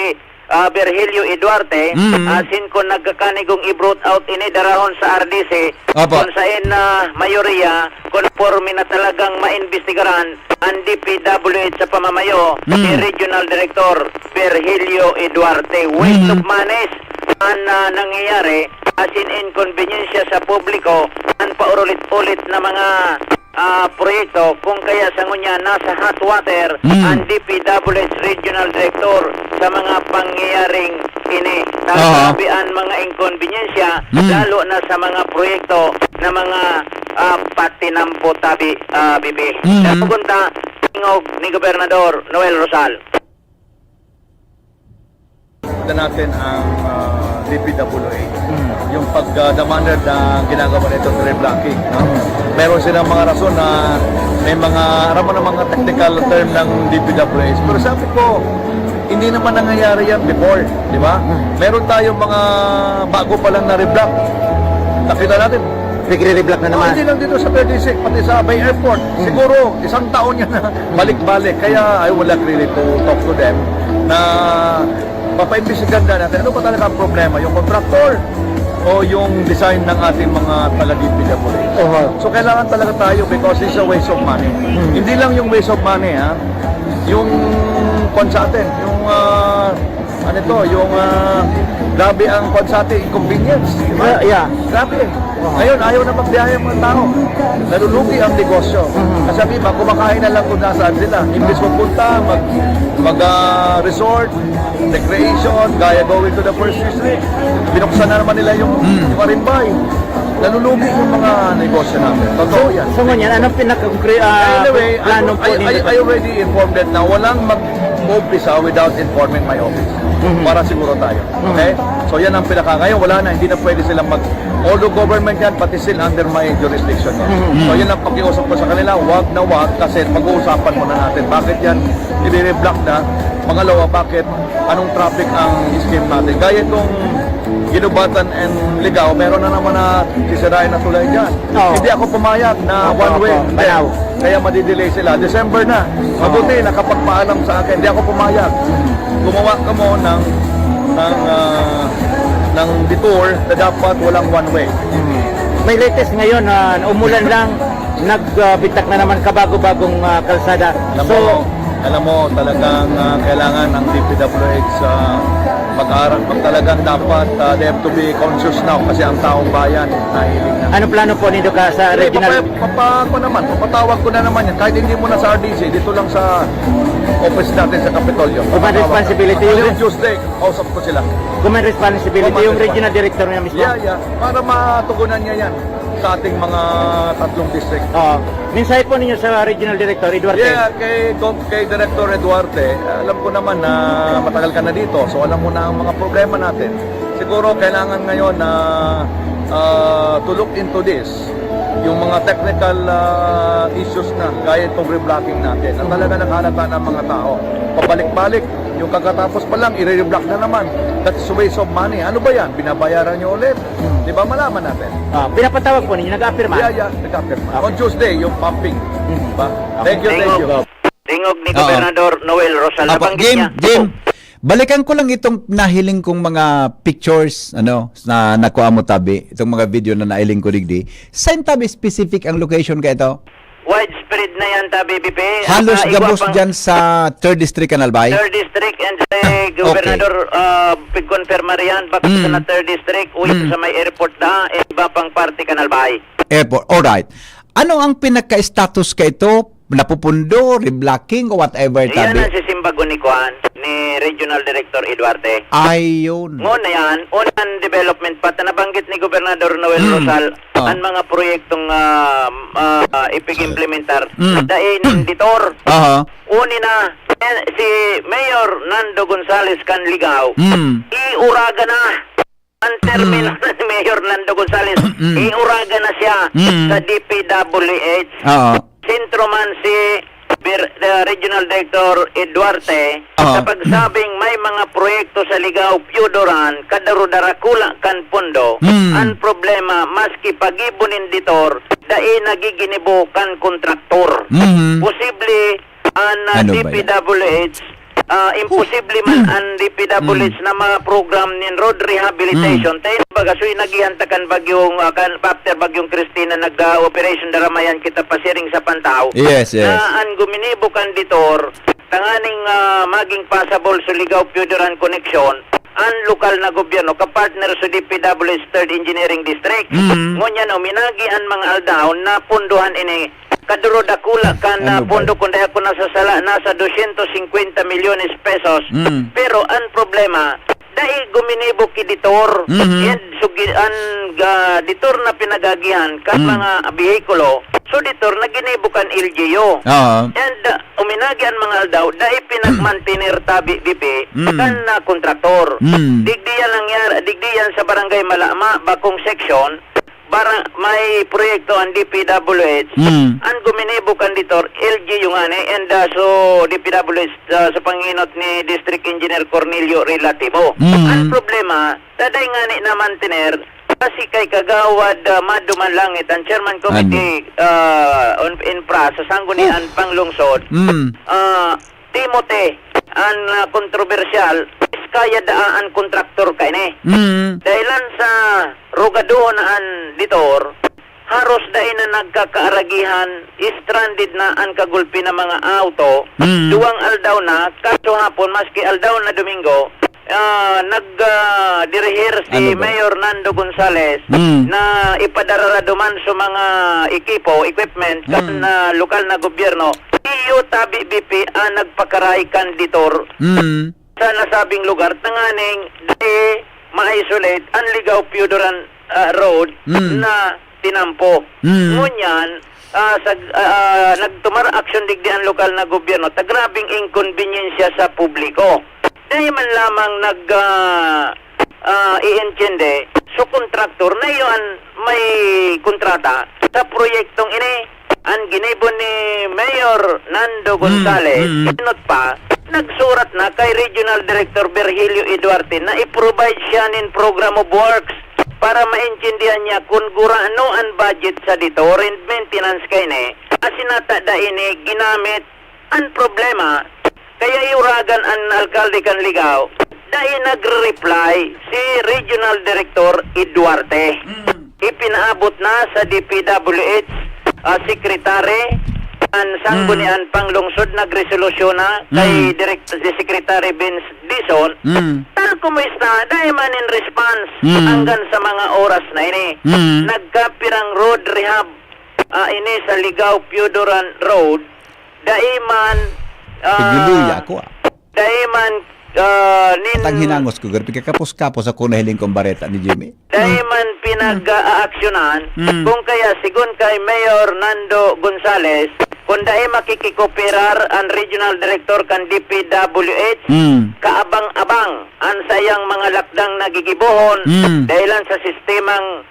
ah, Virgilio E. Duarte, Mm. asin kun nagkakanigong i-brought out ini darahon sa R D C, Opo. kun saen na mayoriya, konporme na talagang maimbestigaran ang D P W H sa pamamayo ni Mm. Regional Director Virgilio E. Duarte. Waste Mm. of monies ang, ah, nangyayari asin inkonbinyensiya sa publiko an paulit-ulit na mga, ah, proyekto, kung kaya sa ngunyan nasa hot water Mm. ang D P W H Regional Director sa mga pangyayaring ini. Aha. Grabe ang mga inkonbinyensiya, Mm. lalo na sa mga proyekto na mga, ah, patinampo tabi, ah, B P. Mhm. Kaya pupunta, tingog ni Gobernador Noel Rosal. Kita natin ang, ah, D P W H. Mm. Yung pag, ah, damander na ginagawa nito sa reblocking, no? Mm. Meron silang mga rason na may mga, aram mo na, mga technical term ng D P W H. Pero Mm. sabi ko, hindi naman nangyayari yan before, di ba? Mm. Meron tayong mga bago pa lang na reblock. Nakita natin. Nagre-reblock na Oh, naman. hindi lang dito sa thirty-six, pati sa may airport. Mm. Siguro, isang taon yan na Mm. balik-balik. Kaya I would like really to talk to them na papaimbestigahan natin ano ba talaga ang problema, yung contractor o yung design ng ating mga taga-D P W H. Oho. So, kailangan talaga tayo because it's a waste of money. Hmm. Hindi lang yung waste of money, ha? Yung kwan sa atin, yung, ah, ano to, yung, ah, grabe ang kwan sa atin, inconvenience, di ba? Yeah, yeah. Grabe. Oho. Ngayon, ayaw na magbiyahe ang mga tao. Nalulugi ang negosyo. Mhm. Kasi ang iba, kumakain na lang kung nasaan sila. Imbis magpunta, mag, mag, ah, resort, recreation, gaya going to the first district. Binuksan na naman nila yung, Mm. yung Arimbay. Nalulugi yung mga negosyo namin. Totoo So, yan. so ngunyan, anong pinaka-, ah, Anyway, I, plano po I, ninyo? I, I already informed that na walang mag-uumpisa without informing my office. Mhm. Para siguro tayo. Mhm. Okay? So, yan ang pinaka-, ngayon, wala na, hindi na pwede silang mag-, although government yan, but it's still under my jurisdiction yan. Mhm. So, yan ang pakiusap ko sa kanila, wag na wag, kasi pag-uusapan muna natin. Bakit yan? Ibiblock na. Pangalawa, bakit? Anong traffic ang scheme natin? Gaya itong Guinobatan and Ligao, meron na naman na sisirain na tulay dyan. Oo. Hindi ako pumayag na Opo, one way. opo. Hindi. Banaw. Kaya madidelay sila. December na. Oo. Mabuti, nakapagpaalam sa akin. Hindi ako pumayag. Gumawa kamo ng, ng, ah, ng detour na dapat walang one way. Mm. May latest ngayon na umulan lang, nagbitak na naman kabago-bagong, ah, kalsada. Alam So mo, alam mo, talagang, ah, kailangan ng D P W H sa pag-aaral. Talagang dapat, ah, they have to be conscious now kasi ang taong bayan nahiling na. Ano plano po nindo ka sa Hindi, regional? papa-, papa-, ako naman, papatawag ko na naman yan. Kahit hindi mo na sa R D C, dito lang sa office natin sa Kapitolyo. Command Papatawag. responsibility Actually, yun. Yung Tuesday, kausap ko sila. Command responsibility Command yung responsibility. regional director niya mismo? Yeah, yeah. Para matugunan niya yan sa ating mga tatlong district. Oo. Mensahe po ninyo sa regional director, Eduardo? Yeah, kay, kay Director Eduarte, alam ko naman na matagal ka na dito, so alam mo na ang mga problema natin. Siguro kailangan ngayon na, ah, to look into this, yung mga technical, ah, issues na, gaya itong reblocking natin, na talaga naghalata ng mga tao. Pabalik-balik, yung kakatapos pa lang, i-reblock na naman. That is a waste of money. Ano ba yan? Binabayaran nyo ulit? Di ba? Malaman natin. Ah, pinapatawag po ninyo, nag-aapirma? Yeah, yeah, nag-aapirma. Okay. On Tuesday, yung pumping. Mhm. Di ba? Okay. Thank you, thank you. Tingog ni Oo. Gobernador Noel Rosal. Apo, Nabanggit Jim, niya. Jim, balikan ko lang itong nahiling kong mga pictures, ano, na nakuha mo tabi, itong mga video na nahiling ko digdi. Saan tabi specific ang location ka ito? Widespread na yan, tabi, B P. Halos Sa igwa gabos pang dyan sa third District kan Albay? Third District and sa Ah, okay. Gobernador, ah, pigkonfirmar yan, baka Mm. sa na third District, o Mm. sa may airport na, eh, iba pang parte kan Albay. Airport, alright. Ano ang pinaka-status ka ito? Napupundo, reblocking, o whatever, Iyan tabi? ang sisimbagon ni Kuan, ni Regional Director Eduarte. Ayun. Ngunyan, unang development pa, ta nabanggit ni Gobernador Noel Mm. Rosal, Ah. ang mga proyektong, ah, ah, ipig-implementar. Mm. Dai ning detour. Aha. Uni na, eh, si Mayor Nando Gonzales kan Ligao, Mm. iuraga na ang termino Mm. ni Mayor Nando Gonzales. Mm. Iuraga na siya Mm. sa D P W H. Oo. Sentro man si Bir-, the Regional Director Eduarte Oo. sa pagsabing may mga proyekto sa Ligao, Pioduran, kadarudarakula kan pondo. Mm. Ang problema, maski pagibo nin detour, dai nagiginibo kan kontraktor. Mhm. Posible an, ah, Ano ba yan? D P W H, ah, imposible man an D P W H Hmm. na ma-program nin road rehabilitation. Hmm. Tayo na baga, so, inagihan ta kan bagyong, ah, kan, after bagyong Christina, nag, ah, Operation Daramayan kita pasiring sa Pantao. Yes, yes. Na an guminibo kan detour, tanganing, ah, maging passable sa Ligao Pioduran connection, an lokal na gobyerno kapartner sa D P W H Third Engineering District. Mm. Ngunyan, uminagi an mga aldaw na punduhan ini. Kaduro dakula kan Ano ba? pondo, kung di ako nasasala, nasa dosyentos singkwenta milyones pesos. Mm. Pero ang problema, dai guminibo ki DETUR. Mhm. And sugi-, an, ga, DETUR na pinagagihan kan Mm. mga behikulo, so DETUR na ginibo kan L G U. Oo. And, uh, uminagi an mga aldaw, dai pinagmantener tabi, B P, Mm. kan, uh, kontraktor. Mm. Digdi yan nangyari, digdi yan sa Barangay Malama, Bakong Section, bara-, may proyekto an D P W H, Mm. an guminibo kan DETUR, L G U ngani, and, uh, so D P W H, uh, sa panginot ni District Engineer Cornelio Relativo. Mm. Ang problema, taday ngani na mantener, kasi kay Kagawad, uh, Mado Manlangit, ang Chairman Committee, Ano? uh, on Infra, sa Sangguniang Panglungsod, Mm. uh, Timothy, an, ah, kontrobersyal, is kaya daa an kontraktor kaini. Mm. Dahilan sa rugadohon na an DETUR, haros dai na nagkakaaragihan, stranded na an kagulpi na mga auto. Mm. Duwang aldaw na, kaso hapon, maski aldaw na Domingo, ah, nag, ah, dirihir si Ano ba? Mayor Nando Gonzales Mm. na ipadarara duman sa mga ekipo, equipment, kan, Mm. ah, lokal na gobyerno. Iyo tabi, B P, ang nagpakaray kan DETUR Mm. sa nasabing lugar, tanganing di ma-isolate ang Ligao Pioduran, ah, Road Mm. na tinampo. Mm. Ngunyan, ah, sa, ah, nagtumar aksyon digdi ang lokal na gobyerno ta grabing inkonbensya sa publiko. Dai man lamang nag, ah, ah, iintindi, so kontraktor na iyan may kontrata sa proyektong ini. An ginibo ni Mayor Nando Mm, Gonzales, mm. inot pa, nagsurat na kay Regional Director Virgilio Eduarte na i-provide siya nin program of works para maintindihan niya kun gurano an budget sa DETUR and maintenance kaini. Asin nata dai ini ginamit. An problema, kaya iuragan an alkalde kan Ligao, dai nagre-reply si Regional Director Eduarte. Mm. Ipinaabot na sa D P W H, ah, Secretary, an Sangguniang Mm. Panglungsod, nagresolusyon na kay Mm. Direk-, si Secretary Vince Dizon. Mm. Tal kumusta, dai man in response Mm. hanggang sa mga oras na ini. Mm. Nagkapirang road rehab, ah, ini sa Ligao Pioduran Road, dai man, ah, Pigluya ako, ah. dai man, ah, nin- Atang hinangos ko, grabe, kakapos-kapos ako nahiling kong bareta ni Jimmy. Dai man pinag-aaksyonan, Mm. kung kaya, sigon kay Mayor Nando Gonzales, kung dai makikikoperar an Regional Director kan D P W H, Mm. kaabang-abang an saiyang mga lakdang nagigibohon Mm. dahilan sa sistemang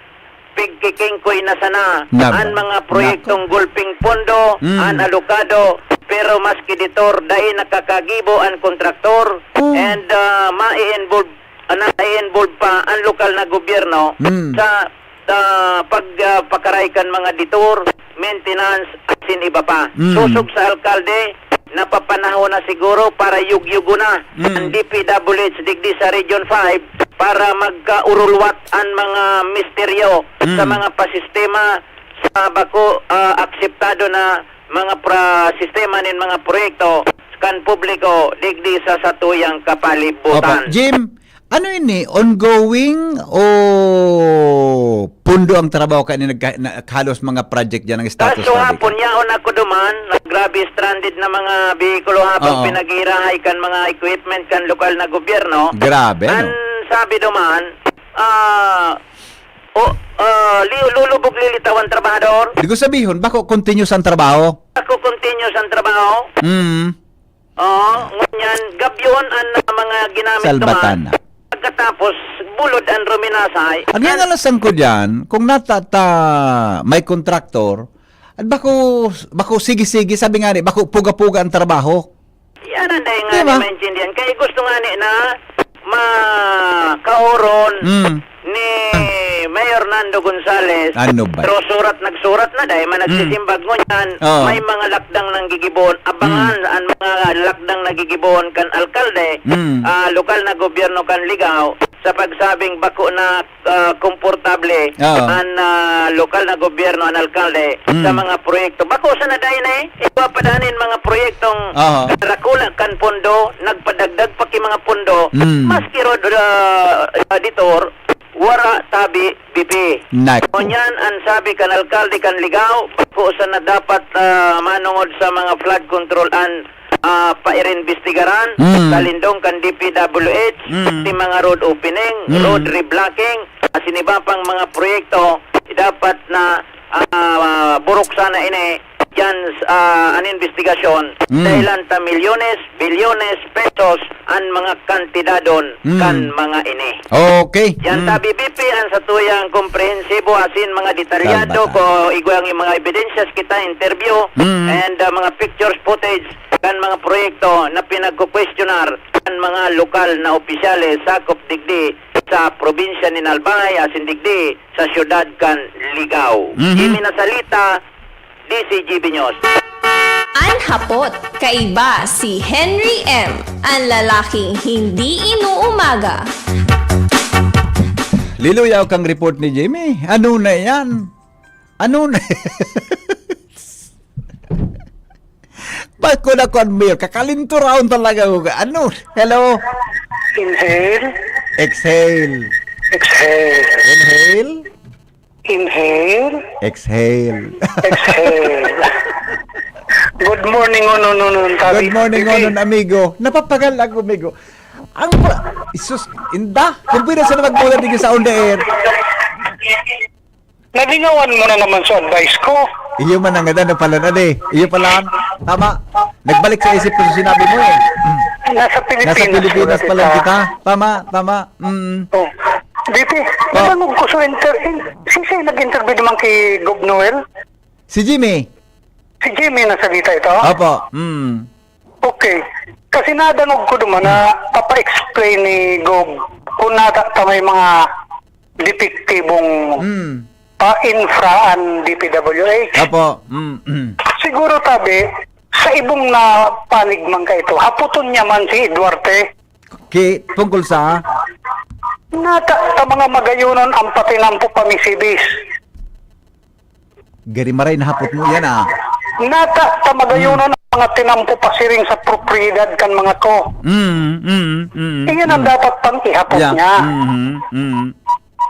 pigkikingkoy na sana Naba. an mga proyektong Nako. gulping pondo, Mm. an alokado, pero maski DETUR, dai nakakagibo an kontraktor, Mm. and, ah, mai-involve, ah, nai-involve pa an lokal na gobyerno Mm. sa, ah, pag, ah, pakaray kan mga DETUR, maintenance, asin iba pa. Mm. Sosog sa alkalde, napapanahon na siguro para yugyugon na Mm. ang D P W H digdi sa Region five para magkaurulwat an mga misteryo Mm. sa mga pasistema sa bako, ah, akseptado na mga pra-, sistema nin mga proyekto kan publiko digdi sa satuyang kapalibutan. Opo. Jim, ano ini? Ongoing o pundo ang trabaho kani nagka-, na, halos mga project diyan ang status Kaso na hapon, di ka? yaon ako duman, nag-, grabe stranded na mga behikulo hapon Oo. pinaghihirahay kan mga equipment kan lokal na gobyerno. Grabe, no? An sabi duman, ah, o, ah, li-, lulubog lilitaw ang trabahador. Di ko sabihon, bako continuous ang trabaho? Ako continuous ang trabaho. Mm. Oo, ngunyan, gabyon an mga ginamit Salbatan naman. na. Pagkatapos, bulod an ruminasay. Ang An- nangalasan ko diyan, kung nata-, ta-, may kontraktor, at bako, bako sige-sige, sabi nga ni, bako puga-puga ang trabaho. Yan ang dahil nga Di ba? ni maintindihan. Kaya gusto nga ni na makaoron Mm. ni Mayor Nando Gonzales opisyales. Ano ba? Pero surat, nagsurat na dai man Mm. nagsisimbag ngunyan. Oo. May mga lakdang nanggigibohon. Abangan Mm. ang mga lakdang nagigibohon kan alkalde, Mm. ah, lokal na gobyerno kan Ligao sa pagsabing bako na, ah, komportable Oo. ang, ah, lokal na gobyerno, ang alkalde, Mm. sa mga proyekto. Bako sana dai na eh. Igwa pa danin mga proyektong Oo. karakula kan pondo, nagpadagdag pa ki mga pondo, Mm. maski rod, ah, editor, wara tabi, B P. Nako. Ngunyan, ang sabi kan alkalde kan Ligao, bako sana dapat, ah, manongod sa mga flood control an, ah, pairinbestigaran, Mm. sa lindong kan D P W H, Mm. sa mga road opening, Mm. road reblocking, asin iba pang mga proyekto, dapat na, ah, burok sana ini, yan, ah, an investigasyon, Mm. dahilan ta milyones, bilyones pesos an mga kantidadon Mm. kan mga ini. Okay. Yan Mm. ta, B P P, an satuyang komprehensibo asin mga detalyado Salbata. ko igwang yung mga evidences kita, interview, Mm. and, ah, mga pictures footage kan mga proyekto na pinagkukwestiyonar kan mga lokal na opisyales sakop digdi sa probinsya nin Albay asin digdi sa siyudad kan Ligao. Mhm. Jimmy Nasalita, D C G B News. An hapot, kaiba si Henry M, an lalaking hindi inuumaga. Liluyaw kang report ni Jimmy. Ano na yan? Ano na? Pag ko na kon mayor, kakalinto raon talaga ako. Ano? Hello? Inhale. Exhale. Exhale. Inhale. Inhale. Exhale. Exhale. Good morning, Onon, Onon, Tabi. Good morning, Bibi. Onon, amigo. Napapagal ako, amigo. Ang pa, isus, inda. Kung pwede sana magmula dito sa on the air. Nalingawan mo na naman sa advice ko. Iyo man ang ganda, no, pala na, di. Iyo pala. Tama. Nagbalik sa isip ko sa sinabi mo, eh. Mm. Nasa Pilipinas Nasa Pilipinas pala pa lang kita. kita. Tama, tama. Mm. Oh. B P, Oh. Nadangog ko sa inter-, in-, sisay nag-interview naman kay Gov Noel? Si Jimmy. Si Jimmy Nasalita ito? Opo. Mm. Okay. Kasi nadangog ko duman na papa-explain ni Gov kung nata ta may mga depektibong Mm. pa-infra an D P W H. Opo. Mm, mm. Siguro tabi, sa ibong na panig man ka ito, haputon niya man si Duarte. Ki-, tungkol sa? Nata ta mga magayonon ang patinampo pa misibis. Gari maray na hapot mo yan, ah. Nata ta magayonon ang mga tinampo pasiring sa propriedad kan mga ko. Mm, mm, mm, Iyan ang mm. dapat pang ihapot Yeah. niya. Mm-hmm, mm.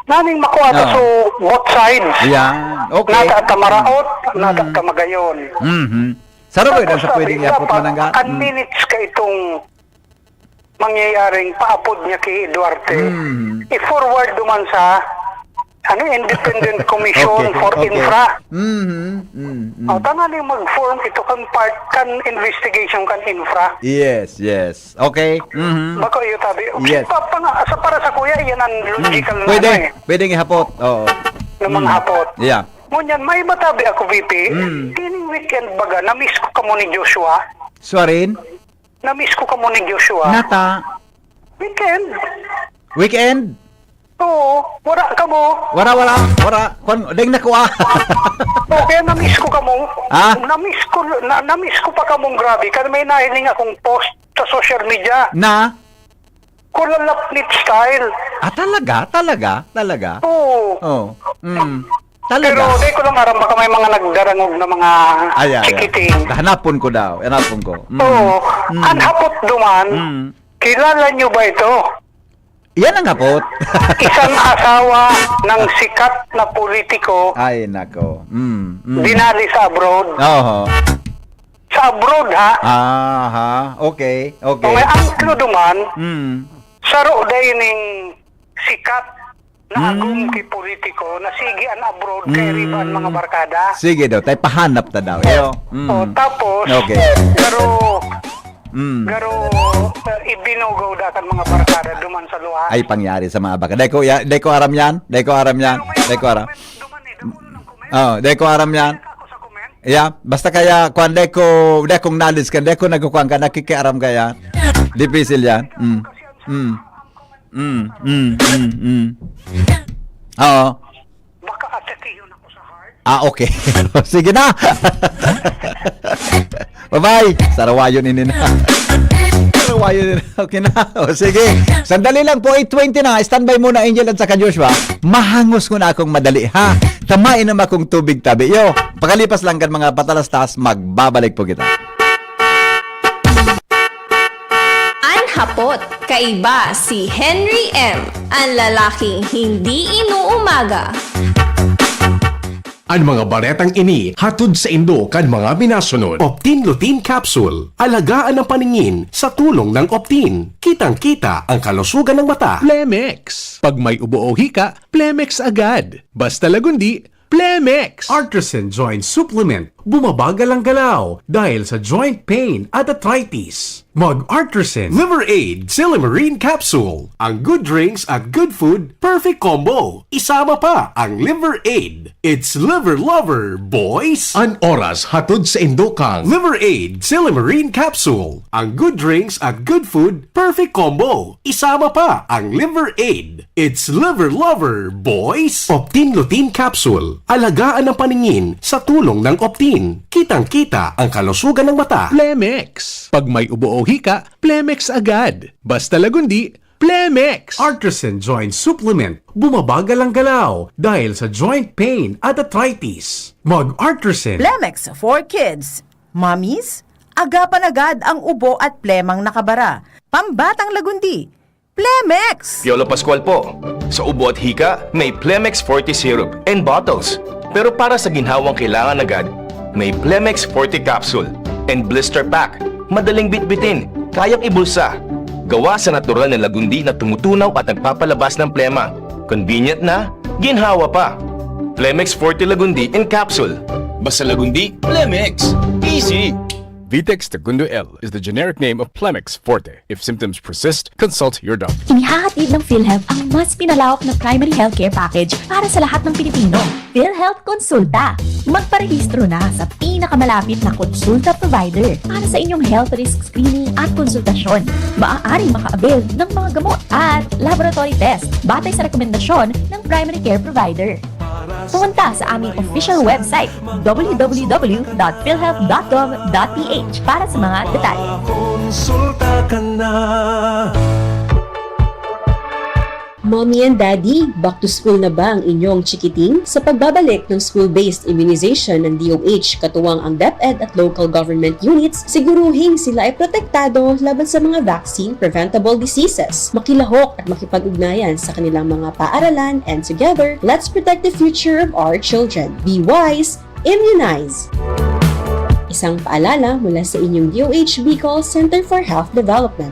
Naning makuha ta Oo. so both sides. Yeah. Okay. Nata ta maraot, Mm. nata ta magayon. Mm-hmm. Saro ko Tapos yun sa sabi, pwedeng ihapot dapat man ang ga-, an mm. minutes ka itong mangyayaring paapod niya ki Duarte, Mm. i-forward duman sa, ano, Independent Commission Okay, for okay. Infra. Mm-hmm. Mm, mm. O, tanganing mag-form ito kan part, kan investigation kan infra. Yes, yes. Okay. Mm-hmm. Bako iyo tabi. Yes. Pa, pa nga, sa, para sa kuya, iyan ang Mm. logical na, Pwede, ano, eh, pwedeng ihapot. Oo. na mga Mm. hapot. Yeah. Ngunyan, may matabi ako, V P. Mm. Tining weekend baga, na-miss ko kamo ni Joshua. Suarin? Na-miss ko kamo ni Joshua. Nata. Weekend. Weekend? Oo, wala kamo. Wala, wala, wala. Kwan, deng nakuha. Oo, kaya na-miss ko kamo. Ha? Na-miss ko, na, na-miss ko pa kamong grabe. Kasi may nahiling akong post sa social media. Na? Kulalapnit style. Ah, talaga? Talaga? Talaga? Oo. Oh. Mm. Talaga? Pero di ko lang aram, baka may mga nagdarangog na mga Ay, ay, ay. chikiting. Hanapon ko daw. Hanapon ko. Mm. Oo. Mm. Ang hapot duman, Mm. kilala nyo ba ito? Yan ang hapot. Isang asawa ng sikat na politiko Ay, nako. Mm, mm. dinali sa abroad. Oho. Sa abroad, ha? Aha. Okay, okay. Kung may angklo duman, Mm. saro day ning sikat na Mm. agom ki politiko na sige an abroad kay Mm. riba an mga barkada. Sige daw, tay pahanap ta daw. Iyo. Mm. O, tapos, Okay. garo, Mm. garo, eh, ibinugaw da kan mga barkada duman sa luwas. Ay, pangyari sa mga barkada. Dai ko, ya-, dai ko aram yan. Dai ko aram yan. Dai ko aram. Duman eh, dakulo ng comment. Oh, dai ko aram yan. Ako sa comment. Yeah, basta kaya, kwan, dai ko, dai kong knowledge ka, dai ko nagkukuan ka, nakikiaram ka yan. Dipisil yan. Mm. Mm. Mm, mm, mm, mm. Oo. Baka attack Ah, okay. Sige na. Bye-bye. Sarawayon ini na. Sarawayon ini na. Okay na. O, sige. Sandali lang po. Eight twenty na. Standby muna, Angel at saka Joshua. Mahangos ko na akong madali, ha? Tamain naman akong tubig tabi. Yo, pakalipas lang kan mga patalastas, magbabalik po kita. An hapot, kaiba si Henry M, an lalaking hindi inuumaga. An mga baretang ini hatod saindo kan mga minasunod. Optin Lutein Capsule. Alagaan ang paningin sa tulong ng Optin. Kitang-kita ang kalusugan ng mata. Plemex. Pag may ubo o hika, Plemex agad. Basta lagundi, Plemex. Artisan Joint Supplement. Bumabagal ang galaw dahil sa joint pain at arthritis. Mag Artisan Liver Aid Silymarin Capsule. Ang good drinks at good food, perfect combo. Isama pa ang Liver Aid. It's Liver Lover, boys! An oras hatod saindo kan Liver Aid Silymarin Capsule. Ang good drinks at good food, perfect combo. Isama pa ang Liver Aid. It's Liver Lover, boys! Optin Lutein Capsule. Alagaan ang paningin sa tulong ng Optin. Kitang-kita ang kalusugan ng mata. Plemex. Pag may ubo o hika, Plemex agad. Basta lagundi, Plemex. Artisan Joint Supplement. Bumabagal ang galaw dahil sa joint pain at arthritis. Mag Artisan. Plemex for Kids. Mommies, agapan agad ang ubo at plemang nakabara. Pambatang lagundi. Plemex! Piolo Pascual po. Sa ubo at hika, may Plemex Forte Syrup and bottles. Pero para sa ginhawang kailangan agad, may Plemex Forte Capsule and Blister Pack. Madaling bitbitin, kayang ibulsa. Gawa sa natural na lagundi na tumutunaw at nagpapalabas ng plema. Convenient na, ginhawa pa. Plemex Forte Lagundi in Capsule. Basta Lagundi, Plemex. Easy! Vitex Tagundo L is the generic name of Plemex Forte. If symptoms persist, consult your doctor. Inihahatid ng PhilHealth ang mas pinalawak na primary healthcare package para sa lahat ng Pilipino. PhilHealth Konsulta. Magparehistro na sa pinakamalapit na konsulta provider para sa inyong health risk screening at konsultasyon. Maaaring maka-avail ng mga gamot at laboratory test batay sa rekomendasyon ng primary care provider. Pumunta sa aming official website, w w w dot philhealth dot gov dot p h, para sa mga detalye. Konsulta ka na. Mommy and Daddy, back to school na ba ang inyong chikiting? Sa pagbabalik ng school-based immunization ng D O H, katuwang ang DepEd at local government units, siguruhing sila ay protektado laban sa mga vaccine-preventable diseases. Makilahok at makipag-ugnayan sa kanilang mga paaralan, and together, let's protect the future of our children. Be wise, immunize! Isang paalala mula sa inyong D O H Bicol Center for Health Development.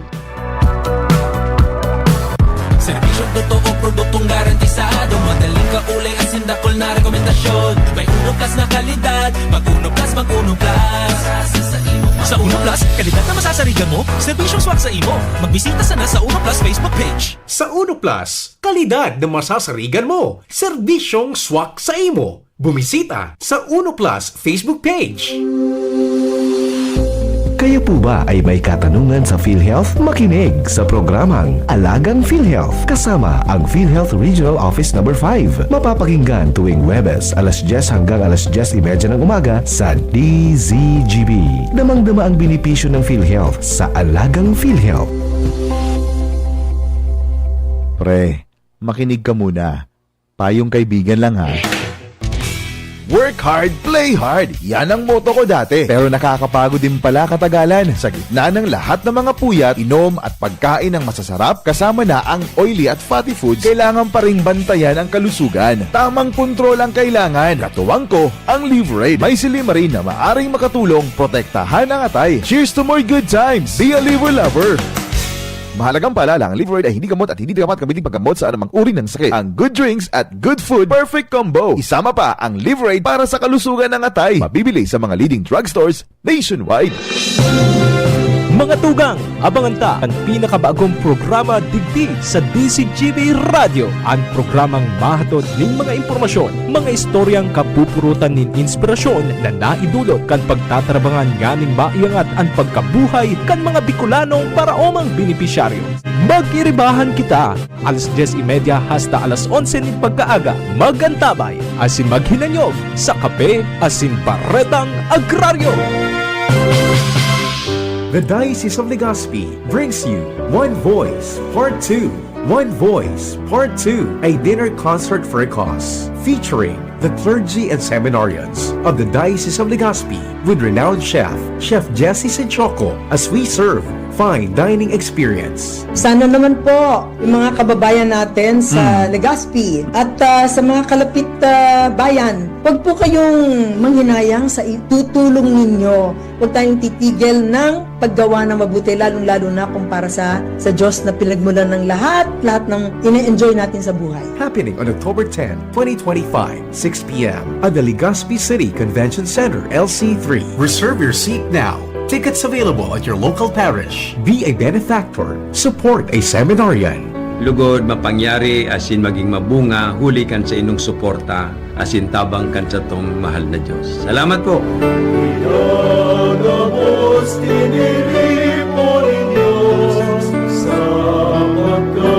Serbisyong totoo, produktong garantisado. Madaling kaulay, asin dakul na rekomendasyon. May Uno Plus na kalidad. Mag Uno Plus, mag Uno Plus. Sa Uno Plus, kalidad na masasarigan mo, serbisyong swak sa imo. Magbisita sana sa Uno Plus Facebook page. Sa Uno Plus, kalidad na masasarigan mo, serbisyong swak sa imo. Bumisita sa Uno Plus Facebook page. Kayo po ba ay may katanungan sa PhilHealth? Makinig sa programang Alagang PhilHealth kasama ang PhilHealth Regional Office Number five. Mapapakinggan tuwing Huwebes, alas dyes hanggang alas dyes y media ng umaga sa D Z G B. Damang-dama ang benepisyo ng PhilHealth sa Alagang PhilHealth. Pre, makinig ka muna. Payong kaibigan lang ha. Work hard, play hard. Yan ang motto ko dati. Pero nakakapagod din pala katagalan. Sa gitna ng lahat ng mga puyat, inom at pagkain ng masasarap, kasama na ang oily at fatty foods, kailangan pa ring bantayan ang kalusugan. Tamang kontrol ang kailangan. Katuwang ko, ang Liverade. May silymarin na maaring makatulong protektahan ang atay. Cheers to more good times! Be a Liver Lover! Mahalagang paalala, ang Liverade ay hindi gamot at hindi dapat gamitin paggamot sa anumang uri ng sakit. Ang good drinks at good food, perfect combo. Isama pa ang Liverade para sa kalusugan ng atay. Mabibili sa mga leading drugstores nationwide. Mga tugang, abangan ta an pinakabagong programa digdi sa D Z G B Radyo, an programang mahatod nin mga impormasyon, mga istoryang kapupurutan nin inspirasyon na naidulot kan pagtatarabangan nganing maiangat an pagkabuhay kan mga Bicolanong paraomang benepisyaryo. Mag-iribahan kita! Alas dyes y media hasta alas onse nin pagkaaga, mag-antabay asin maghinanyog sa Kape asin Baretang Agraryo. The Diocese of Legazpi brings you One Voice Part two. One Voice Part two, a dinner concert for a cause, featuring the clergy and seminarians of the Diocese of Legazpi with renowned chef, Chef Jesse Senchoco, as we serve fine dining experience. Sana naman po, yung mga kababayan natin sa Hmm. Legazpi at, ah, sa mga kalapit, ah, bayan, wag po kayong manghinayang sa itutulong ninyo. Huwag tayong titigil ng paggawa ng mabuti, lalong-lalo na kung para sa, sa Diyos na pinagmulan ng lahat, lahat ng ine-enjoy natin sa buhay. Happening on October ten, twenty twenty-five, six p m at the Legazpi City Convention Center, L C three. Reserve your seat now. Tickets available at your local parish. Be a benefactor. Support a seminarian. Lugod, mapangyari asin maging mabunga huli kan saindong suporta asin tabang kan satong mahal na Diyos. Salamat po! Igagabos, tiniripo nin Diyos sa pagkabuhay.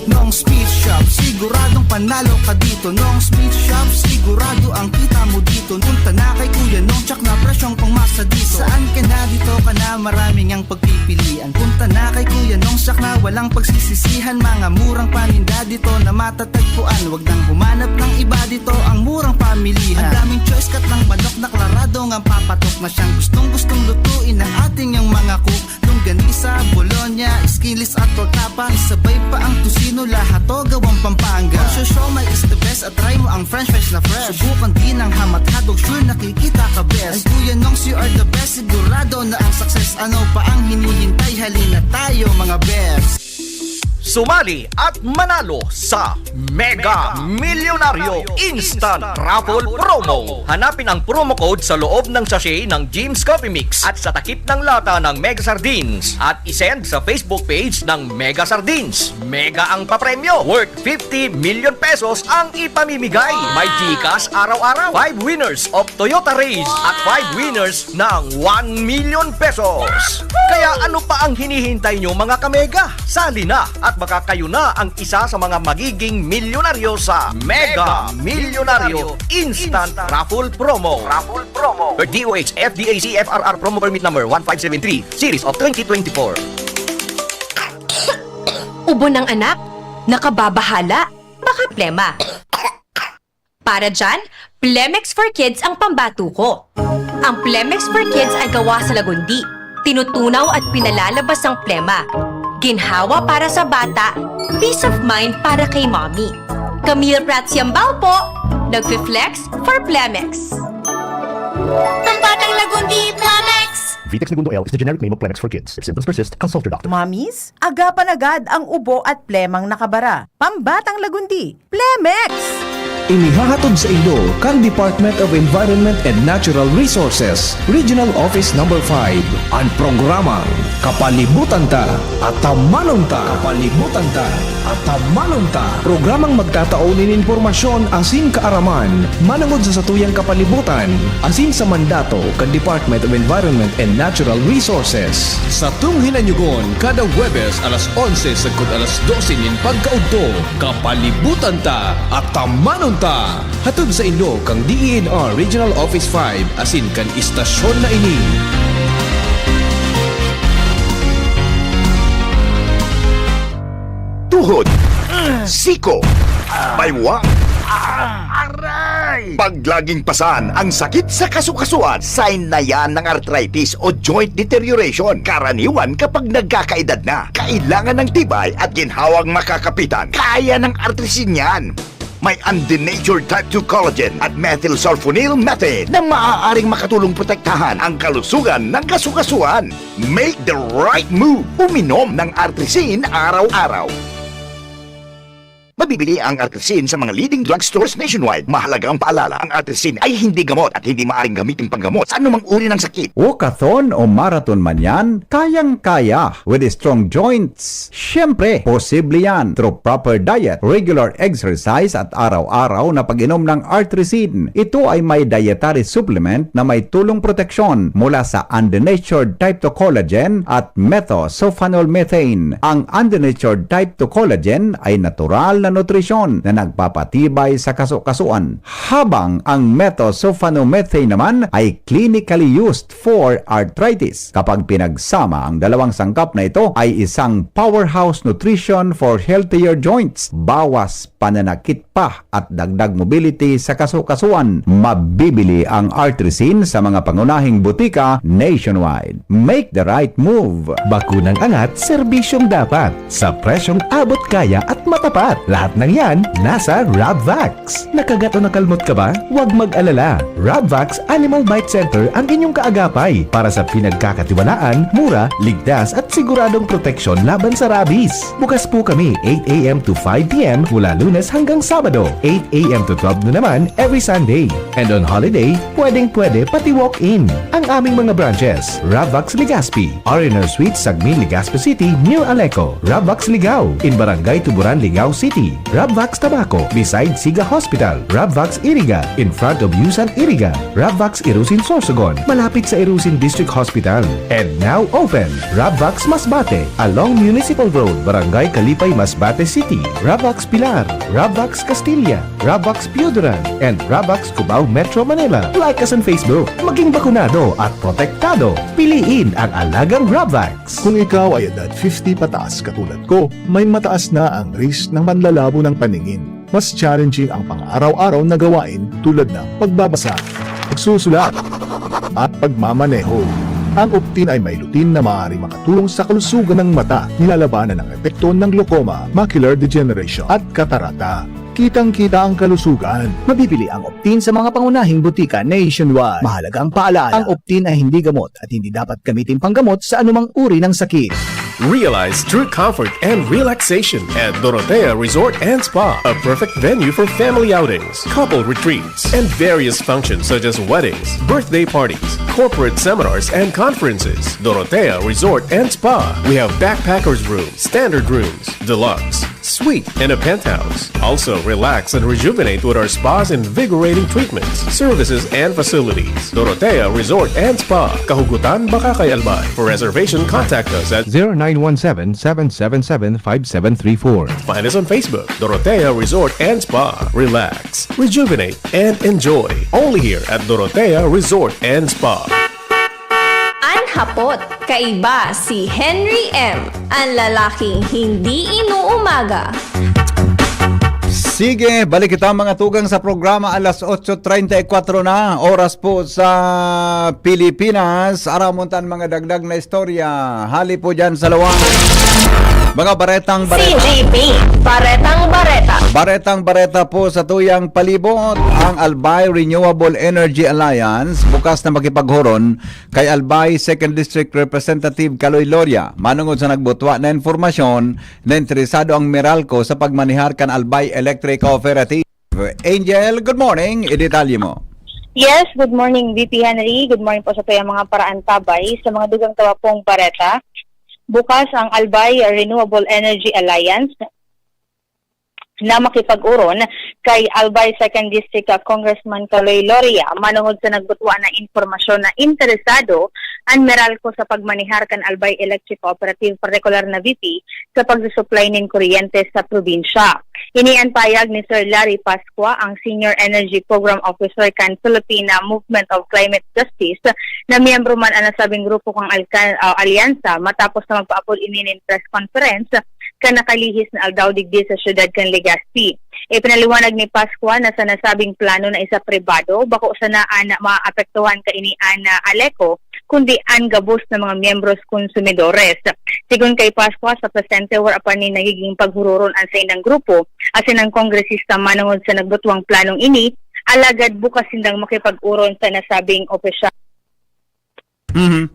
Nong Speed Shop, siguradong panalo ka dito. Nong Speed Shop, sigurado ang kita mo dito. Punta na kay Kuya Nong, tsak na presyong pangmasa dito. Saan ka na, dito ka na, maraming ang pagpipilian. Punta na kay Kuya Nong, tsak na walang pagsisisihan. Mga murang paninda dito na matatagpuan. Wag nang humanap ng iba dito, ang murang pamilihan. Ang daming choice, cut ng manok na klarado ngang papatok na siyang gustong-gustong lutuin ng ating yang mga cook. Longganisa, bologna, skinless at torta pa. Isabay pa ang tocino, lahat to gawang Pampanga. Ang siomai is the best at try mo ang french fries na fresh. Subukan din ang ham at hotdog, sure nakikita ka best. Ang Kuya Nongs, you are the best, sigurado na ang success. Ano pa ang hinihintay? Halina tayo, mga best! Sumali at manalo sa Mega Milyonaryo Instant Raffle Promo. Hanapin ang promo code sa loob ng sachet ng Jim's Coffee Mix at sa takip ng lata ng Mega Sardines at isend sa Facebook page ng Mega Sardines. Mega ang papremyo, worth fifty million pesos ang ipamimigay. May GCash araw-araw, five winners of Toyota Raize at five winners ng one million pesos. Kaya ano pa ang hinihintay nyo, mga kamega? Sali na at baka kayo na ang isa sa mga magiging milyonaryo sa Mega Milyonaryo Instant Raffle Promo. Raffle Promo. Per D O H F D A C F R R Promo Permit Number one five seven three, Series of twenty twenty-four. Ubo ng anak? Nakababahala? Baka plema. Para dyan, Plemex for Kids ang pambato ko. Ang Plemex for Kids ay gawa sa lagundi. Tinutunaw at pinalalabas ang plema. Ginhawa para sa bata, peace of mind para kay mommy. Camille Prats Yambao po, nagfi-flex for Plemex. Pambatang Lagundi, Plemex! Vitex Negundo L is the generic name of Plemex for Kids. If symptoms persist, consult your doctor. Mommies, agapan agad ang ubo at plemang nakabara. Pambatang Lagundi, Plemex! Inihahatod sa inyo kan Department of Environment and Natural Resources, Regional Office Number five, an programang Kapalibutan Ta, Atamanon Ta. Kapalibutan Ta, Atamanon Ta. Programang magtatao nin impormasyon asin kaaraman manongod sa satuyang kapalibutan asin sa mandato kan Department of Environment and Natural Resources. Satong hinanyugon kada Huwebes alas onse sagkod alas dose nin pagkaudto. Kapalibutan Ta, Atamanon Ta! Hatod sa inyo kan D E N R Regional Office five asin kan istasyon na ini. Tuhod, siko, baywang, aray! Pag laging pasan ang sakit sa kasukasuan, sign na yan ng arthritis o joint deterioration. Karaniwan kapag nagkakaedad na, kailangan ng tibay at ginhawang makakapitan. Kaya ng Artrisin yan. May undenatured type two collagen at methylsulfonyl methane na maaaring makatulong protektahan ang kalusugan ng kasukasuan. Make the right move. Uminom ng Artrisin araw-araw. Mabibili ang Artrisin sa mga leading drugstores nationwide. Mahalagang paalala, ang Artrisin ay hindi gamot at hindi maaring gamitin panggamot sa anumang uri ng sakit. Walkathon o marathon man yan, kayang-kaya with strong joints. Siyempre, posible yan through proper diet, regular exercise at araw-araw na pag-inom ng Artrisin. Ito ay may dietary supplement na may tulong proteksyon mula sa undenatured type two collagen at methylsulfonylurea. Ang undenatured type two collagen ay natural na nutrisyon na nagpapatibay sa kaso-kasuan, habang ang methylsulfonylurea naman ay clinically used for arthritis. Kapag pinagsama, ang dalawang sangkap na ito ay isang powerhouse nutrition for healthier joints, bawas pananakit pa at dagdag mobility sa kaso-kasuan. Mabibili ang Artrisin sa mga pangunahing butika nationwide. Make the right move! Bakunang angat, serbisyong dapat. Sa presyong abot kaya at matapat. Lahat ng yan, nasa Rabvax. Nakagat o nakalmot ka ba? Huwag mag-alala. Rabvax Animal Bite Center ang inyong kaagapay para sa pinagkakatiwalaan, mura, ligtas at siguradong proteksyon laban sa rabies. Bukas po kami eight a m to five p m mula Lunes hanggang Sabado, eight a m to twelve noon naman every Sunday. And on holiday, pwedeng-pwede pati walk-in. Ang aming mga branches, Rabvax Legazpi, R and R Suites, Sagmin, Legazpi City, near Aleco, Rabvax Ligao, in Barangay Tuburan, Ligao City, Rabvax Tabaco, beside Siga Hospital, Rabvax Iriga, in front of Yusan Iriga, Rabvax Irusin Sorsogon, malapit sa Irusin District Hospital. And now open, Rabvax Masbate, along Municipal Road, Barangay Kalipay, Masbate City, Rabvax Pilar, Rabvax Castilla, Rabvax Pioduran, and Rabvax Cubao, Metro Manila. Like us on Facebook. Maging bakunado at protektado. Piliin ang alagang Rabvax. Kung ikaw ay edad fifty pataas katulad ko, may mataas na ang risk ng panlalabo ng paningin. Mas challenging ang pang-araw-araw na gawain tulad ng pagbabasa, pagsusulat, at pagmamaneho. Ang Optin ay may lutein na maaaring makatulong sa kalusugan ng mata, nilalabanan ang epekto ng glaucoma, macular degeneration, at katarata. Kitang-kita ang kalusugan. Mabibili ang Optin sa mga pangunahing butika nationwide. Mahalagang paalala, ang Optin ay hindi gamot at hindi dapat gamitin panggamot sa anumang uri ng sakit. Realize true comfort and relaxation at Dorotea Resort and Spa, a perfect venue for family outings, couple retreats, and various functions such as weddings, birthday parties, corporate seminars, and conferences. Dorotea Resort and Spa. We have backpackers room, standard rooms, deluxe, suite, and a penthouse. Also, relax and rejuvenate with our spa's invigorating treatments, services, and facilities. Dorotea Resort and Spa, Kahugutan, Bacacay, Albay. For reservation, contact us at zero nine one seven, seven seven seven, five seven three four. Find us on Facebook, Dorotea Resort and Spa. Relax, rejuvenate, and enjoy. Only here at Dorotea Resort and Spa. An hapot, kaiba si Henry M, an lalaking hindi inuumaga. Sige, balik kita, mga tugang, sa programa. Alas otso treinta y cuatro na, oras po sa Pilipinas. Aramon tan mga dagdag na istorya. Hali po dyan sa lawang mga baretang bareta. C G P, Baretang Bareta. Baretang bareta po sa tuyang palibot. Ang Albay Renewable Energy Alliance bukas na makipaghuron kay Albay Second District Representative Kaloy Loria, manongod sa nagbutwa na impormasyon na interesado ang Meralco sa pagmanihar kan Albay Electric Cooperative. Angel, good morning. Idetalye mo. Yes, good morning, V P Henry. Good morning po sa tuyang mga paraantabay. Sa mga dugang tawa pong bareta, bukas ang Albay Renewable Energy Alliance na makipag-oron kay Albay Second District, ah, Congressman Kaloy Loria, manongod sa nagbutwa na impormasyon na interesado an Meralco sa pagmanihar kan Albay Electric Cooperative, partikular na V P, sa pagsusuplay nin kuryente sa probinsya. Ini an payag ni Sir Larry Pascua, ang Senior Energy Program Officer kan Philippine Movement of Climate Justice, na miyembro man an nasabing grupo kan alka-, ah, alyansa, matapos na magpaapod ini nin press conference kan nakalihis na aldaw digdi sa siyudad kan Legazpi. Ipinaliwanag ni Pascua na sa nasabing plano na isa pribado, bako sana an maapektuhan kaini an, ah, ALECO, kundi an gabos na mga miyembros konsumidores. Sigon kay Pascua, sa presente, wara pa nin nagiging paghuroron an saindang grupo asin an kongresista manongod sa nagbutwang planong ini, alagad bukas sindang makipag-oron sa nasabing opisyal. Mhm.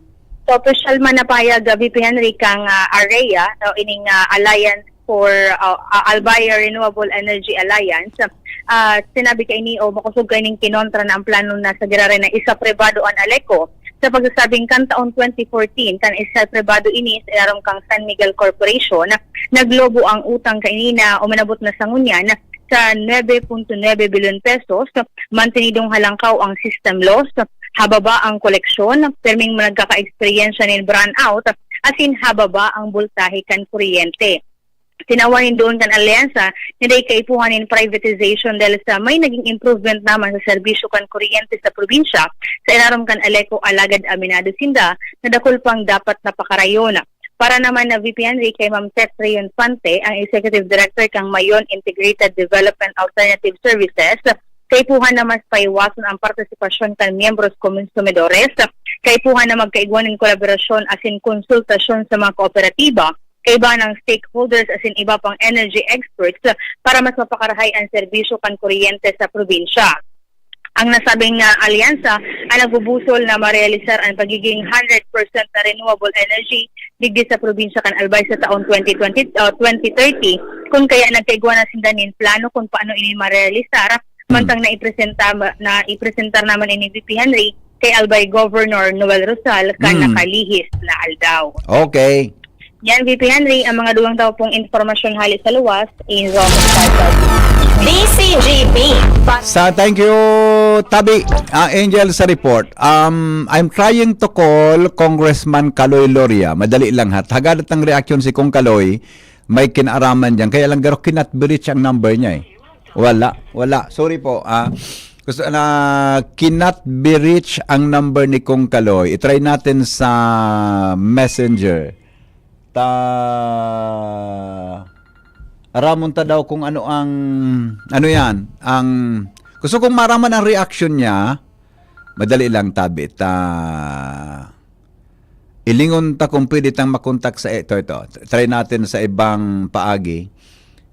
Sa opisyal man na pahayag, ah, V P Henry, kang, ah, AREA, no, ining, ah, Alliance for uh, uh, Albay Renewable Energy Alliance, uh, sinabi kaini o makosog kaining kinontra na ang plano na sa giraray na isapribado an ALECO sa pagsasabing kan taon twenty fourteen kan isapribado ini sa ilarom kang San Miguel Corporation, naglobo ang utang kaini na umanabot na sa ngunyan sa nuebe punto nuebe bilyon pesos, mantenidong halangkaw ang system loss, hababa ang koleksyon, perming nagkaka-eksperyensya nin brownout, asin hababa ang boltahe kan kuryente. Tinawan nin duon kan alyansa na dai kaipuhan nin privatization dahil sa may naging improvement naman sa serbisyo kan kuryente sa probinsya sa ilarom kan ALECO, alagad aminado sinda na dakul pang dapat na pakarayon. Para naman na V P Henry kay Ma'am Cetrion Fante, ang Executive Director kan Mayon Integrated Development Alternative Services, kaipuhan na mas paiwason ang partisipasyon kan miyembros konsumidores, kaipuhan na magkaigwa nin kolaborasyon asin konsultasyon sa mga kooperatiba, kaiba ng stakeholders asin iba pang energy experts para mas mapakarahay ang serbisyo kan kuryente sa probinsya. Ang nasabing ah, alyansa ang nagbubusol na marealisar ang pagiging hundred percent na renewable energy digdi sa probinsya kan Albay sa taon twenty twenty, ah, twenty thirty, kun kaya nagkaigwa na sinda nin plano kun paano ini marealisar, mantang na ipresenta na ipresentar naman ini V P Henry kay Albay Governor Noel Rosal kan Mm. nakalihis na aldaw. Okay. Yan, V P Henry, ang mga duwang tawo pong impormasyon hali sa luwas, Angel Moscalzo. D C G B. Sa thank you, Tabi, ah, Angel, sa report. Um, I'm trying to call Congressman Kaloy Loria. Madali lang ha. Hagad ang reaksyon si Kong Kaloy. May kinaaraman diyan. Kaya lang garo cannot be reach ang number niya eh. Wala, wala. Sorry po. Ah, gusto na cannot be reach ang number ni Kong Kaloy. I-try natin sa Messenger. Ta aramon ta daw kung ano ang ano yan, ang gusto kong maraman ang reaction niya. Madali lang, Tabi. Ta ilingon ta kung pwede tang makontak sa ito, ito. Try natin sa ibang paagi.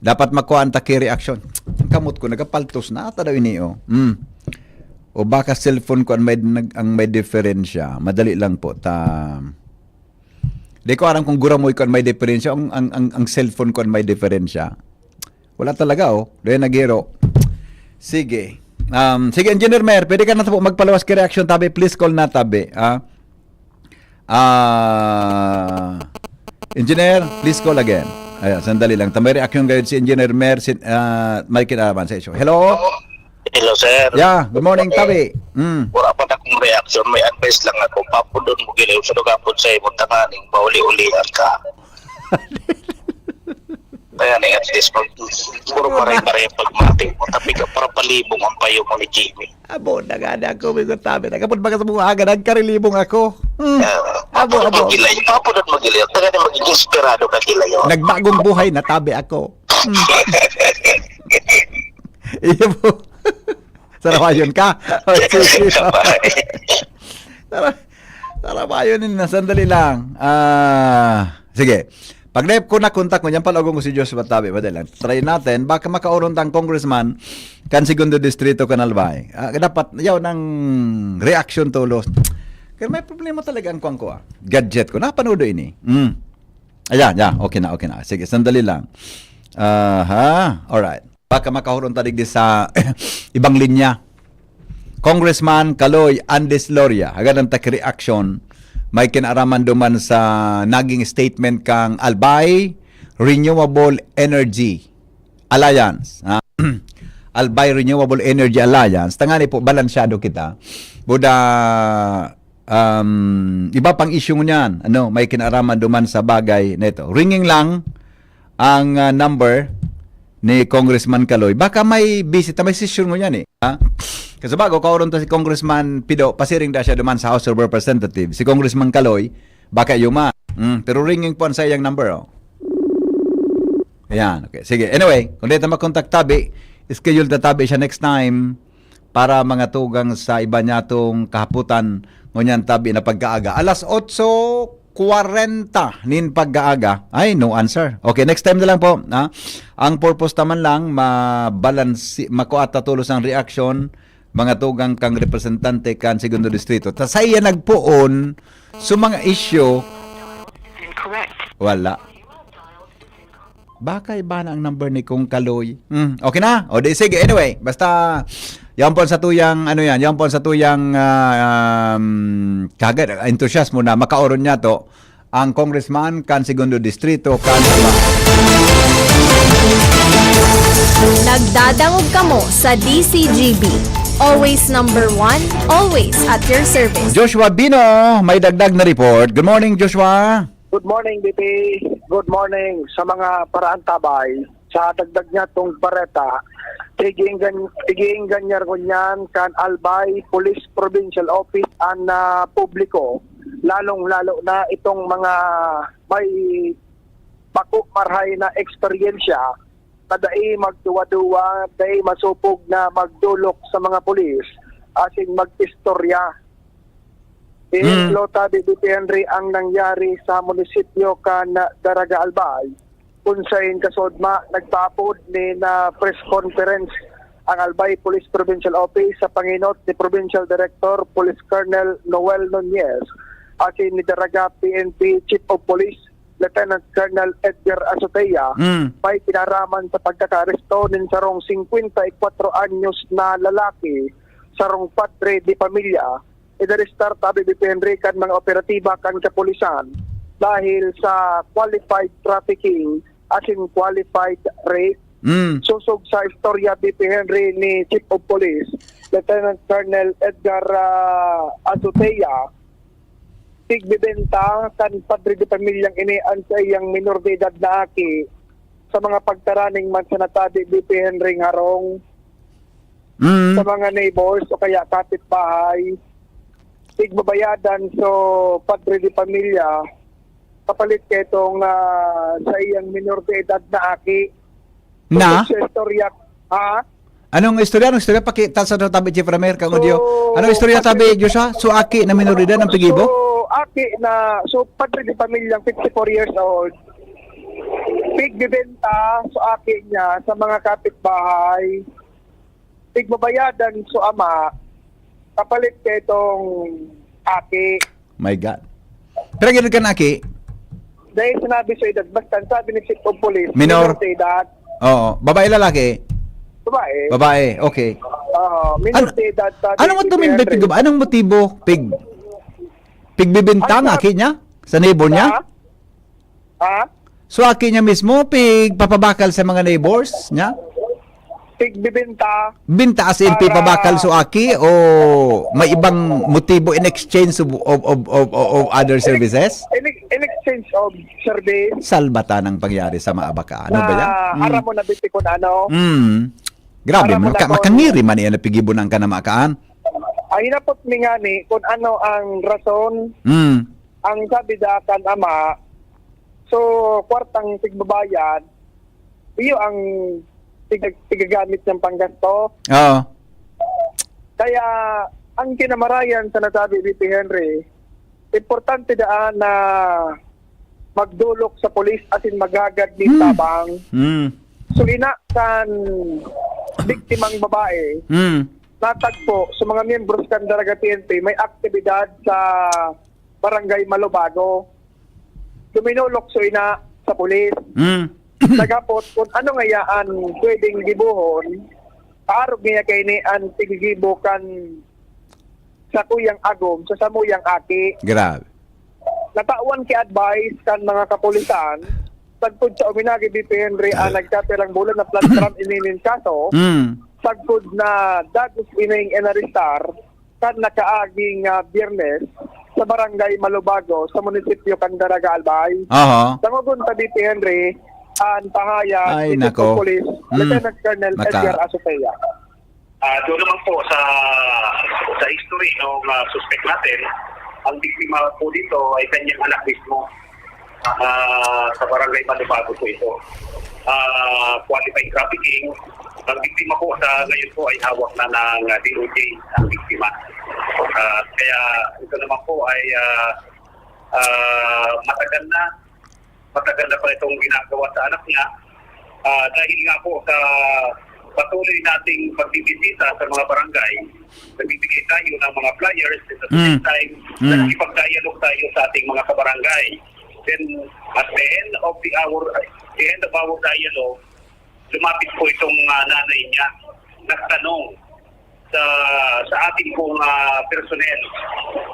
Dapat makuha ang taki reaction. Ang kamot ko, nagapaltos na ata daw ini, oh. Mm. O baka cellphone ko ang may, nag- ang may diferensya. Madali lang po. Ta Di ko aram kung guramoy ko ang may diferensya, ang, ang, ang, ang cellphone ko ang may diferensya. Wala talaga, oh. Doon naghiro. Sige. Um, sige, Engineer Mer, pwede ka na po magpaluwas kay reaction, Tabi. Please call na, Tabi. Ah? Ah, Engineer, please call again. Ayan, sandali lang. Tamay reaction gayud si Engineer Mer, si, ah, may kinalaman sa issue. Hello? Hello, sir. Yeah, good morning, Tabi. Mm. Wala pa na akong reaction. May advice lang ako. Papudon mo gini. Sa lugapon sa imo, tanganing mauli-ulian ka. Kaya na at least, pag, puro pare-pare ang pagmati mo. Tapi ka para palibong ang payo mo ni Jimmy. Abo, nagana ako, may gutabi. Nagapod baga sa mga aga, nagkarilibong ako. Hmm. Ah, Abo, papudon abo. mo gila. Papudon mo gila. Tanganing maging inspirado ka gila yun. Nagbagong buhay, natabi ako. Hmm. Iyo po. Sarawayon ka. O, sige. Sara- Sarawayon na, sandali lang. Ah, sige. Pag na ko na kontak mo, yan palagon ko si Joshua Tabi. Madali lang. Try natin. Baka makaoron tang congressman kan segundo distrito kan Albay. Ah, dapat, yaw ng reaction tulos. Kaya may problema talaga ang kuwan ko, ah. Gadget ko. Napanood ini. Mm. Ayan, yeah. Okay na, okay na. Sige, sandali lang. Aha. Alright. Baka makahuron ta digdi sa ibang linya. Congressman Kaloy Andes Loria, hagad ang taki reaction, may kinaaraman duman sa naging statement kang Albay Renewable Energy Alliance. Ha? Albay Renewable Energy Alliance. Tangani po, balansyado kita. Buda, um, iba pang issue ngunyan. Ano, may kinaaraman duman sa bagay na ito. Ringing lang, ang ah, number ni Congressman Kaloy. Baka may bisita, may sesyon ngunyan eh. Ha? Kasi bago, kauron ta si Congressman Pido, pasiring da siya duman sa House of Representatives. Si Congressman Kaloy, baka yuma. Mm, pero ringing po ang sayang number, oh. Ayan, okay. Sige, anyway, kung di ta makontak Tabi, schedule ta Tabi siya next time para mga tugang sa iba niya tong kahaputan ngunyan Tabi na pagkaaga. Alas otso kwarenta nin pagkaaga. Ay, no answer. Okay, next time na lang po. Ha? Ang purpose naman lang, mabalansi, makuha ta tulos ang reaction, mga tugang kang representante kan segundo distrito. Ta sa iya nagpoon, sa mga issue, Incorrect. wala. Baka iba na ang number ni Kong Kaloy. Hmm, okay na? O di sige, anyway, basta yan po ang satuyang, ano yan, yan po ang satuyang, ah, um, kagad, entusiasmo na makaoron niya to ang congressman kan Segundo Distrito, kan Nagdadangog kamo sa D C G B. Always number one, always at your service. Joshua Bino, may dagdag na report. Good morning, Joshua. Good morning, B P. Good morning sa mga paraantabay. Sa dagdag niya tong bareta, tig-iinggan-, tig-iinganyar ngunyan kan Albay Police Provincial Office an, ah, publiko, lalong-lalo na itong mga may bako marahay na eksperyensya na dai magduwa-duwa, dai masupog na magdolok sa mga pulis asin mag-istorya. Ehemplo, tabi, B P Henry, ang nangyari sa munisipyo kan Daraga Albay, kun saen kasodma nagpaapod nin, ah, press conference ang Albay Police Provincial Office sa pangenot ni Provincial Director Police Colonel Noel Nunez asin ni Daraga P N P Chief of Police Lieutenant Colonel Edgar Azotea, Mm. may kinaraman sa pagkakaaresto nin sarong singkwenta y kwatro anyos na lalaki, sarong padre de pamilya, inarestar, tabi, B P Henry, kan mga operatiba kan kapulisan dahil sa qualified trafficking asin qualified rape. Mm. Sosog sa istorya, B P Henry, ni Chief of Police, Lieutenant Colonel Edgar, ah, Azotea, tigbibenta kan padre de pamilyang ini an saiyang minor de edad na aki sa mga pagtaraning man sa natabi, B P Henry, harong Mm. sa mga neighbors o kaya kapitbahay. Tigbabayadan so padre de pamilya kapalit ketong, ah, saiyang minor de edad na aki. Na? Tungkol sa istorya, ha? Anong istorya? Anong istorya? Pakita sa tabi, Chief Ramer, kang audio. So, Anong istorya, kasi tabi, Joshua? So, aki na minoridad ang pigibo? So, aki na, so, padre de pamilyang fifty-four years old. Pigbibenta, so, aki niya sa mga kapitbahay. Pigbabayadan, so, ama, kapalit ketong aki. My God. Pero gano'n ka na, aki? Dahil sinabi sa edad, basta ang sabi ni Chief of Police, Minor. minor de edad. Oo. Babae, lalaki? Babae. Babae, okay. Oo, minor Ano, de edad, sabi anong ni motibo, Henry. Pig-, anong motibo, pig-, pigbibintang Ano? aki niya? Sa neighbor niya? Ha? Ha? So, aki niya mismo, pigpapabakal sa mga neighbors niya? Pigbibinta. Binta as in Para pipabakal so aki o may ibang motibo in exchange of, of, of, of, of, of other services? In, in exchange of service. Salbata nang pangyari sa maabakaan. Ano ba yan? Na Mm. aram mo na, Bibi, kung ano. Mm. Grabe, Aram mo maka-, na kung makangiri man yan na pigibunan ka na makaan. Ay, hinapot mi nga ni kung ano ang rason. Mm. Ang sabi da kan ama, so, kwartang tigbabayad, iyo ang tiga-, tigagamit niyang panggasto. Oo. Kaya, ang kinamarayan sa nasabi ni P. Henry, importante daan na magdolok sa pulis asin maghagad nin Hmm. tabang. Hmm. So, ina kan biktimang babae, Hmm. natagpo sa mga miyembros kan Daraga P N P, may aktibidad sa Barangay Malubago. Duminolok so ina sa pulis. Hmm. Naghapot kung ano ngaya an pwedeng gibohon, paarog niya kaini an piggigibo kan sakuyang agom sa samuyang aki. Grabe. Natawan ki advice kan mga kapulisan, sagkod sa uminagi, B P Henry, ang nagkapirang bulan na platram ini nin kaso, Mm. sagkod na dagos ining inarestar kan nakaaging, ah, Biyernes sa Barangay Malubago sa munisipyo kan Daraga, Albay. Aha. Dangogon ta, B P Henry, ang pahayag Ay, ni Chief of nako. Police, Mm. Lieutenant Colonel Naka- Edgar Azotea. Ah, doon naman po sa, sa history ng, ah, suspect natin, ang biktima po dito ay kanyang anak mismo. Ah, sa Barangay Malubago po ito. Ah, qualified trafficking. Ang biktima po sa ngayon po ay hawak na ng, ah, D O J ang biktima. Ah, kaya ito naman po ay, ah, ah, matagal na, matagal na pa itong ginagawa sa anak niya. Ah, dahil nga po sa patuloy nating pagbibisita sa mga barangay, nagbibigay tayo ng mga flyers at the same Mm. time, Mm. nakikipag-dialogue tayo sa ating mga kabarangay. Then, at the end of the hour, the end of our dialogue, lumapit po itong, ah, nanay niya, nagtanong sa, sa ating pong, ah, personnel,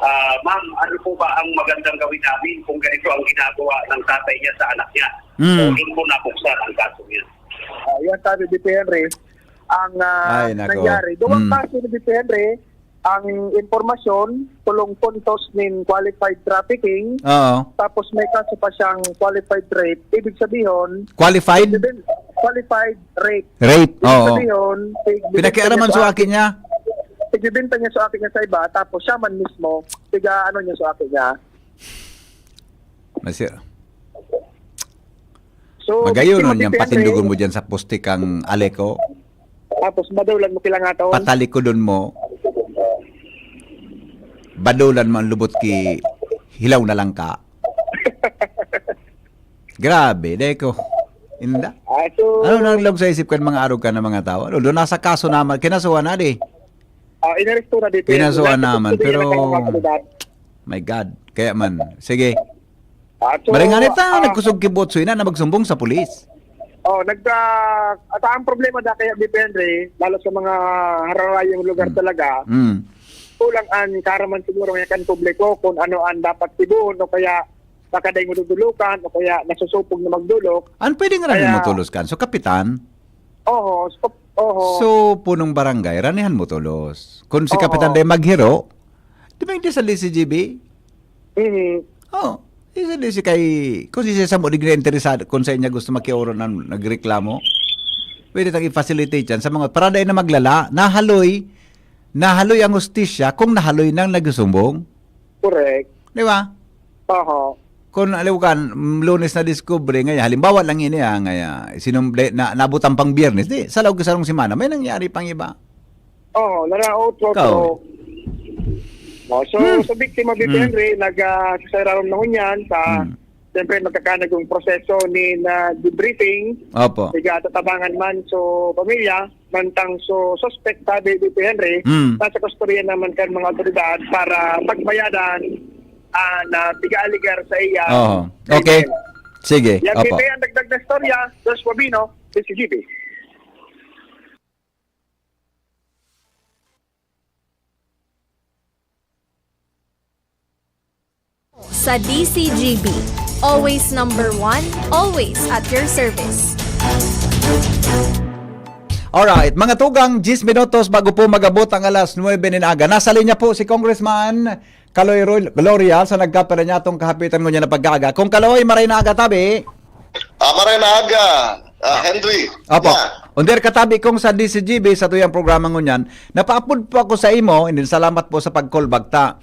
"Ah, ma'am, ano po ba ang magandang gawin namin kung ganito ang ginagawa ng tatay niya sa anak niya?" Mm. So, doon po nabuksan ang kaso niya. Ah, yan sabi ni P Henry, ang, ah, Ay, nako. nangyari. Duwang Mm. kaso ni P Henry, ang impormasyon, tolong puntos nin qualified trafficking, Oo. tapos may kaso pa siyang qualified rape. Ibig sabihin, Qualified? ibig sabihin, qualified rape. Rape, Ibig oo. sabihin, tig-, Pinakiaraman bibenta niya sa sa akin niya. Tig-, bibenta niya sa akin niya sa iba, tapos siya man mismo, tiga ano niya sa akin niya. Masir. So, Magayon biktima niyang si Henry. patindugon mo dyan sa postik ang Aleco. Tapos, badulan mo kailangan taon. Patalikudon mo. Badulan mo ang lubot ki hilaw na lang ka. Grabe, Deco. Inda. Ah, so, Ano nang log sa isip kan mga arog ka na mga tao? Ano, doon nasa kaso naman, kinasuhan na di. Ah, inaresto na dito. Kinasuhan Nasa naman, kustodiya pero na ng mga otoridad. My God. Kaya man. Sige. Ah, so, Maringan ito, ah, nagkusog kibot so ina na magsumbong sa pulis. Oh, nag, ah, at ang problema na kaya depende, lalo sa mga hararayong lugar Mm. talaga, Mm. kulang ang karaman siguro ngayon kan publiko kung ano ang dapat tibuon o kaya baka dahil madudulukan o kaya nasusupog na magdulok. Ano pwede nga Kaya mo tulos kan? So, kapitan? Oho, so, oho. So, punong barangay, ranihan mo tulos. Kung si Oo. Kapitan Day maghiro, di ba hindi sa D C G B? Mhm. Oh, isa din si kay, kung si Sesamo di na interesado, kung sa inya gusto makioro ng nagreklamo, pwede tang i-facilitate yan sa mga, para dahil na maglala, nahaloy, nahaloy ang hustisya kung nahaloy nang nagsusumbong. Correct. Di ba? Oho. Kung aliw ka, mm, Lunes na discovery, ngayon, halimbawa lang ini, ah, ngayon, sinumble, na, nabutang pang Biyernes, di, sa loob ka sarong semana, may nangyari pang iba. Oo, naraot ko, Ikaw. pero Oh, so, Hmm. sa biktima, Bibi Hmm. Henry, nag, ah, sa rarom na ngunyan, sa, Hmm. siyempre, magkakanag yung proseso ni na debriefing, Opo. nagtatabangan man so pamilya, mantang so suspect, sabi ni Bibi Henry, Hmm. nasa kustodiya naman kan mga otoridad para pagbayadan, ah, na tiga-aligar sa iya. Oo. Okay. Amen. Sige. Yan, Opo. Bibi, ang dagdag na istorya, George Bobino, D C G B. Sa D C G B, always number one, always at your service. Alright, mga tugang, diyes minutos bago po mag-abot ang alas nuwebe nin aga. Nasa linya po si Congressman Kaloy Roy Gloria sa nagkapira niya atong kahapitan ngunyan na pag-aaga. Kung Kaloy, maray na aga, tabi. Ah, maray na aga, ah, Henry. Opo. Yeah. Under katabi kong sa D C G B sa tuyang programa ngunyan, napaapod po ako sa imo, and then salamat po sa pag-call back ta.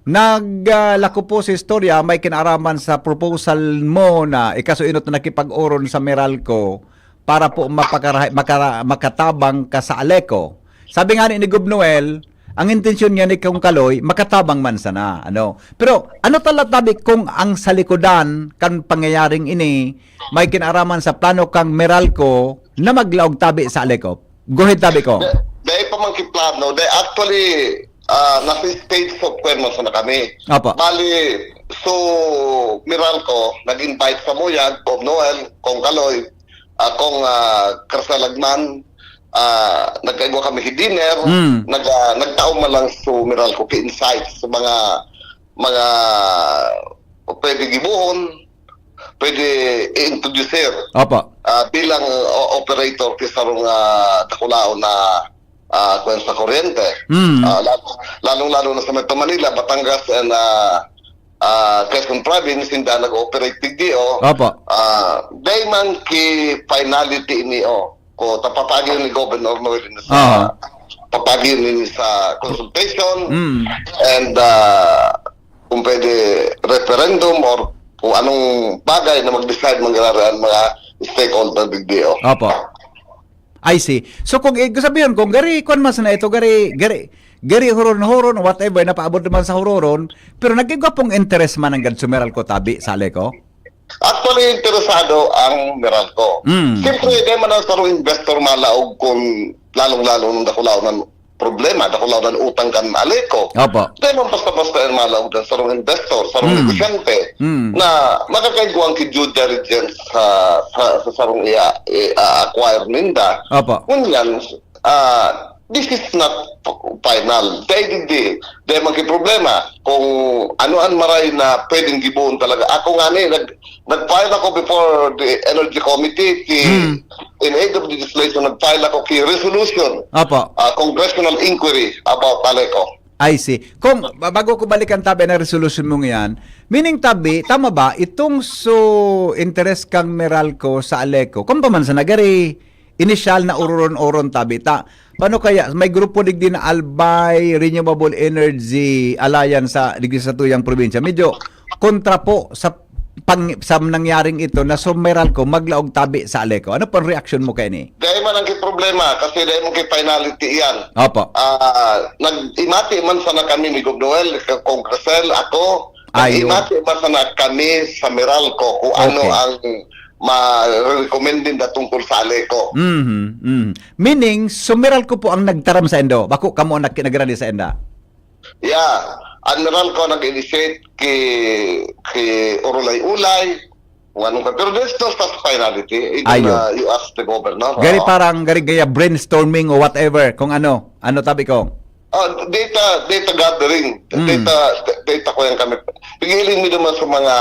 Nag, ah, lako po sa istorya, may kinaaraman sa proposal mo na ikasuinot na nakipag-oron sa Meralco para po mapakarahay, makara-, makatabang ka sa Aleco. Sabi nga ni, ni Gob Noel, ang intensyon niya ni Kong Kaloy, makatabang man sana. Ano? Pero ano tala tabi kung ang sa likodan kan pangyayaring ini may kinaaraman sa plano kang Meralco na maglaog tabi sa Aleco? Go ahead, tabi ko. Dai pa man ki plano. Dai, actually, ah, nasa stage of kwenmasan na kami. Apo. Bali, so, Meralco, nag-invite sa Muyag, Kong Noel, Kong Kaloy, ah, Kong, ah, Carcel Agman, ah, nagkaigwa kami ki dinner, Mm. nag-, ah, nagtao man lang so Meralco ki insights sa mga, mga pwede gibohon, pwede i-introduce, sir. Opo. Ah, bilang, o-, operator ki sarong, ah, dakulaon na, ah, kwan sa kuryente. Mm. Ah, lalo, lalong-lalo na sa Metro Manila, Batangas and, ah, ah, Quezon Province, hindi nag-ooperate digdi, oh. Opo. Ah, dai man ki finality ini, oh. Ko, tapapagi ni Governor Noel ini sa, Aha. papagi ni sa consultation Mm. and, ah, kung pwede, referendum or kung anong bagay na mag-decide mangyayari ang mga stakeholder digdi, oh. Opo. I see. So, kung, eh, sabihin, kung gari, kwan mas na ito, gari, gari, gari, huron-huron, whatever, napaabot naman sa huroron, pero nagigwa pong interes man ang Gad Sumeral ko tabi, sale ko? Actually, interesado ang Meralco. Mm. Siyempre, dahil man ang sarong investor malaog kung lalong-lalo nung dakulaw na problema, dakulaw na utang kan Aleco. Opo. Dai man basta-basta yan malaog ang sarong investor, sarong Mm. negosyante Mm. na makakaigwa ang due diligence sa, sa, sa sarong i-, i-acquire ninda. Opo. Ngunyan, ah, this is not final. Dai digdi, dai man ki problema kung ano ang maray na pwedeng gibohon talaga. Ako nga ni, nag, nag-file ako before the Energy Committee, ki, Mm. in aid of legislation, nag-file ako ki resolution, Opo. ah, congressional inquiry about Aleco. I see. Kung ba- bago ko balikan tabi na resolution mo ngayon, meaning tabi, tama ba, itong so interes kang Meralco sa Aleco, kung pa man sa nagari, initial na ururon-uron tabi ta. Paano kaya, may grupo digdi na Albay Renewable Energy Alliance sa digdi sa tuyang probinsya. Medyo kontra po sa pang, sa nangyaring ito na so Meralco maglaog tabi sa Aleco. Ano po ang reaksyon mo kay ni? Dai man ang ki problema kasi dai mo ki finality yan. Opo. Ah, nag-imati man sana kami ni Gob Noel, ka Congressel, ako, Ayun. nag-imati man sana kami sa Meralco kung ano Okay. ang ma-recommend din na tungkol sa Aleco. Mhm, mhm. Meaning, so Meralco po ang nagtaram sa indo. Bako kamo ang nag- nagrani sa inda. Yeah, ang Meralco nag-initiate ki, ki Urulay-Ulay, kung anong ka. Pero there's no such finality. Even Ayun. uh, you ask the governor. Gari Oo. parang gari gaya brainstorming o whatever kung ano. Ano tabi ko? Ah, data data gathering, Mm. data data ko yan kami. Pigiling mi naman sa mga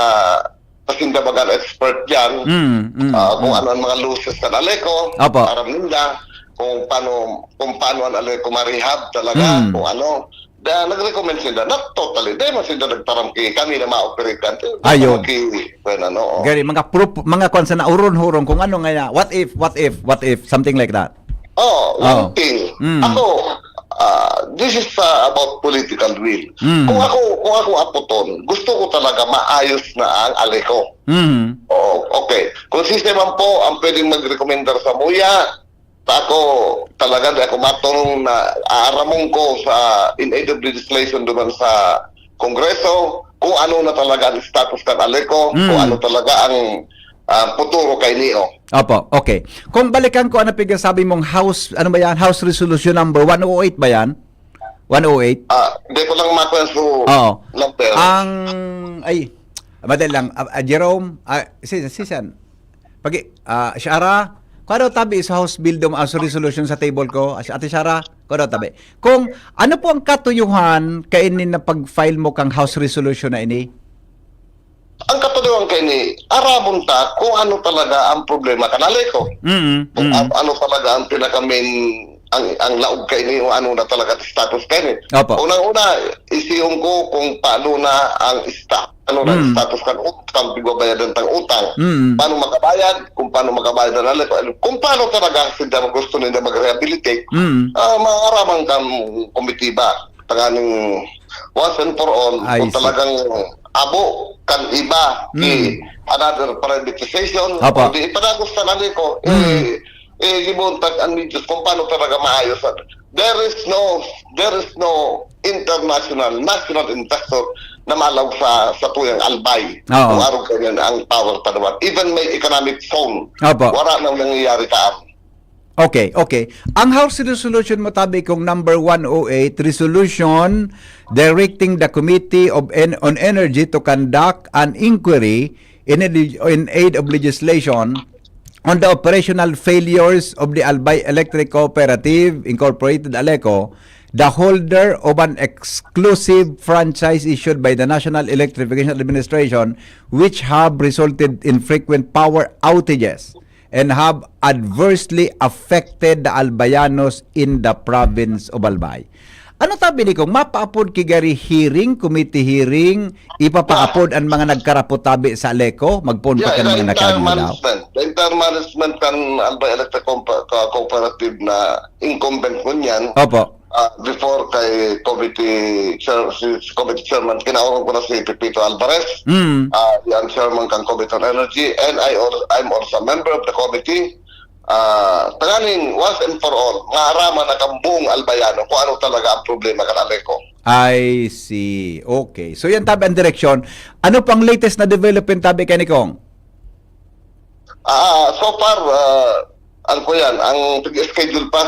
pasindabagan expert yan. Mm, mm, Ah, kung mm. ano ang mga losses kan Aleco, Opo. aram ninda kung paano kung paano ang Aleco ma-rehab talaga, Mm. kung ano. Da, nag-recommend sila, not totally. Dahil man sila nagtaram kay kami na ma-operate kan. Ayun. Ki, well, ano, oh. Gari, mga proof, mga kwan sa nauron-huron kung ano nga, what if, what if, what if, something like that. Oh, Oh. one thing. Mm. Ako, ah, this is uh, about political will. Mm. Kung ako, kung ako aputon, gusto ko talaga maayos na ang Aleco. Mhm. Oh, okay. Kung sisay man po ang pwedeng magrekomendar sa muya, ta ako talaga di ako matunong na aaramon ko sa in aid of legislation duman sa Kongreso kung ano na talaga ang status kan Aleco, Mm. kung ano talaga ang ah, futuro kay Neo. Opo, okay. Kung balikan ko ano pigsasabi mong House, ano ba yan? House Resolution number one oh eight ba yan? One oh eight? Ah, di ko lang makuha so Oo. number. Ang, ay, madali lang. Ah, ah, Jerome, ah, si, si San? Pag, ah, Shara, kung ano tabi sa House Bill dum, ah, sa resolution sa table ko, ah, si Ate Shara, kung ano tabi. Kung ano po ang katuyuhan kainin na pag-file mo kang House Resolution na ini? Ang katuyuhan kay ni, aramon ta kung ano talaga ang problema kan Aleco. Mm, Kung mm. an- ano talaga ang pinaka-main, ang, ang laog kay ni, o ano na talaga ang status kay ni. Opo. Unang-una, isihon ko kung paano na ang sta-, ano na ang Mm. status kan utang, pigbabayadan tang utang. Mm. Paano makabayad, kung paano makabayad na Aleco, kung paano talaga sila gusto nila mag-rehabilitate, Mm. ah, maaraman kang komitiba. Tanganing once and for all, I kung see. talagang abo kan iba, Mm. i-, another privatization, Apa. o di ipadagos na lang ko, Mm. eh, eh, gibuntag ang medios kung paano talaga maayos. There is no, there is no international, national investor na malaog sa, sa tuyang Albay. Oo. Kung arog kayo ang power pa naman. Even may economic zone, Apa. wala nang nangyayari kaan. Okay, okay. Ang House Resolution mo tabi kong number one oh eight, resolution directing the Committee of En- on Energy to conduct an inquiry in, in aid of legislation on the operational failures of the Albay Electric Cooperative Incorporated, Aleco, the holder of an exclusive franchise issued by the National Electrification Administration, which have resulted in frequent power outages and have adversely affected the Albayanos in the province of Albay. Ano tabi ni kong mapaapod ki gari hearing, committee hearing, ipapaapod ang mga nagkarapot tabi sa Aleco, magpoon pa Yeah, kan the mga entire nakaagulaw? management. The entire management kan Albay Electric Compa- Co- Cooperative na incumbent ko niyan. Opo. Ah, before kay committee chair, si, si committee chairman, kinaurong ko na si Pepito Alvarez. Mm. Ah, yan chairman kan Committee on Energy, and I al- I'm also a member of the committee. Ah, tanganing once and for all, maaraman na kang buong Albayano kung ano talaga ang problema kan Aleco. I see. Okay. So yan tabi ang direksyon. Ano pang latest na development tabi kay ni Kong? Ah, so far, ah, ang ko yan, ang pag-schedule pa,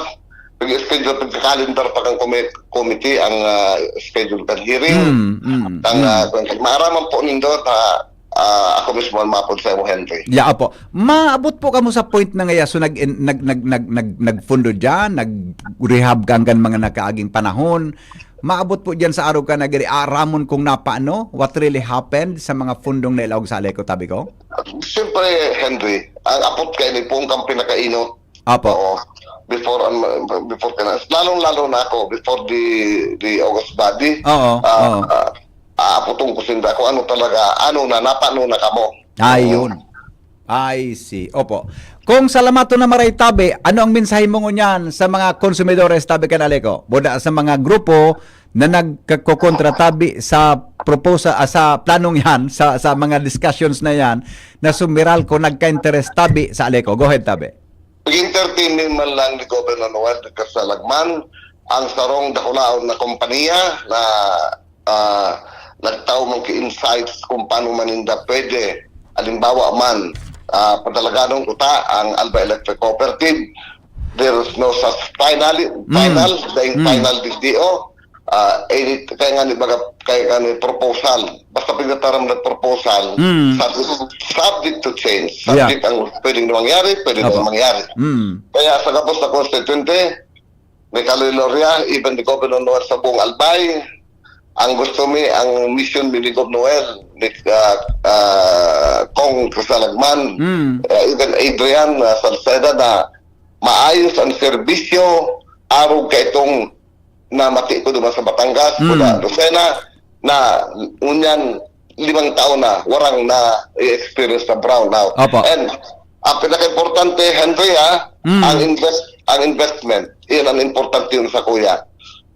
Pag-schedule, pagka-calendar pa kan comi-, committee ang, ah, schedule kan hearing. Mm, mm, Ang, mm. ah, kung maaraman po nindo, ta, ah, ako mismo ang mapod sa imo, Henry. Ya, opo. Maabot po kamo sa point na ngaya, so nag, nag, nag, nag, nag, nagfundo dyan, nag-rehab ka hanggang mga nakaaging panahon. Maabot po dyan sa araw ka nag aramon kung napaano, what really happened sa mga fundong na ilaog sa Aleco, tabi ko? Siyempre, Henry, ang apot ka ini po ang pinakainot. Apo. Oo. Before ang before ka na, lalong-lalo na ako, before the the August body. Oo, Ah, oo. ah, aaputong ko sinda kung ano talaga, ano na, napano na kamo. Ayun. I see. Opo. Kung salamaton na maray tabi, ano ang mensahe mo ngunyan sa mga konsumidores tabi kan Aleco? Buda sa mga grupo na nagkakokontra tabi sa proposal, ah, sa planong yan, sa, sa mga discussions na yan, na sumiral ko nagka-interest tabi sa Aleco. Go ahead, tabi. Pag-entertain man lang ni Governor Noel Casalagman ang sarong dakulaon na kompanya na, ah, nagtao man ki insights kung paano man ninda pwede, halimbawa man, ah, padalagan ng uta ang Alba Electric Cooperative. There is no such final, final, the Mm. final D T O. Ah, eh, kaya nga ni baga, kaya nga ni proposal. Basta pinataram na proposal, Mm. subject, subject to change. Yeah. Subject ang pwedeng mangyari, pwede Apo. na mangyari. Mm. Kaya sa gabos na konstituyente, ni Kaloy Loria, even ni Governor Noel sa buong Albay, ang gusto mi, ang mission mi ni Gov Noel, ni, ah, ah, Cong Casalagman, Mm. ah, even Adrian, ah, Salceda, na maayos ang serbisyo, arog ka itong na mati ko duman sa Batangas, Mm. mula Lucena, na unyan limang taon na, warang na i-experience na brownout. Opo. And ang pinaka-importante, Henry, ha, Mm. ang invest ang investment, iyan ang importante yun sa kuya.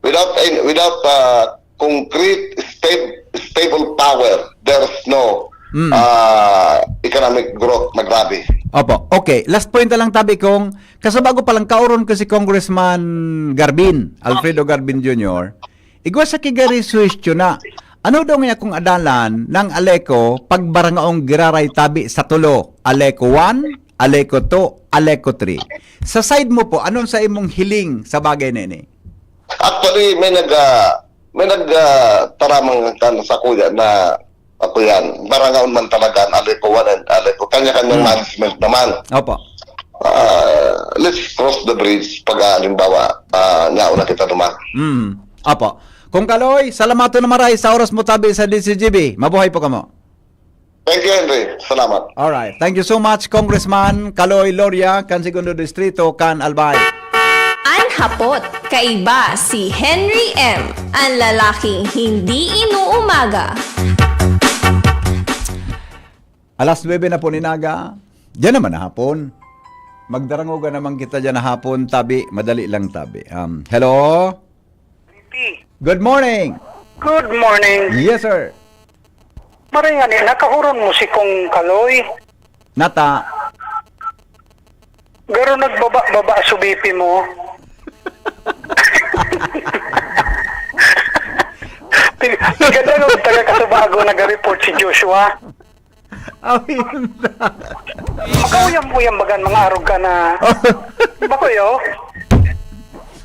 Without without uh, concrete stable, stable power, there's no Mm. uh, economic growth na grabe. Opo. Okay. Last point na lang tabi kong, kasabago pa lang, kaoron ko si Congressman Garbin, Alfredo Garbin Junior. Igwa sa kigari suwestiyon na. Ano daw nga akong adalan ng Aleco pag barangaong giraray tabi sa tulo? Aleco one, Aleco two, Aleco three. Sa side mo po, anong sa imong hiling sa bagay na ini? Actually, may nag ah, may nag ah, taramang kan sa kuya na ako yan. Barangaon man talaga ang Aleco one and Aleco. Kanya-kanyang Hmm. management naman. Opo. Ah, let's cross the bridge pag ah, halimbawa, ah, nauna kita naman. Mm. Opo. Kong Kaloy, salamaton na maray sa oras mo tabi sa D C G B. Mabuhay po kamo. Thank you, Henry. Salamat. Alright. Thank you so much, Congressman Kaloy Loria, kan Segundo Distrito, kan Albay. An hapot, kaiba si Henry M, an lalaking hindi inuumaga. Alas nuebe na po ni Naga. Diyan naman na hapon. Magdarangoga naman kita diyan na hapon, tabi. Madali lang, tabi. Um, hello? Good morning. Good morning. Yes, sir. Maray nga ni, nakahuron mo si Kong Kaloy. Nata. Garo nagbaba-baba so B P mo. Tig-, tigad lang ang taga Kasubago nag-report si Joshua. Awinda. Makauyam-uyam bagan mga arog ka na. Bakoy, oh.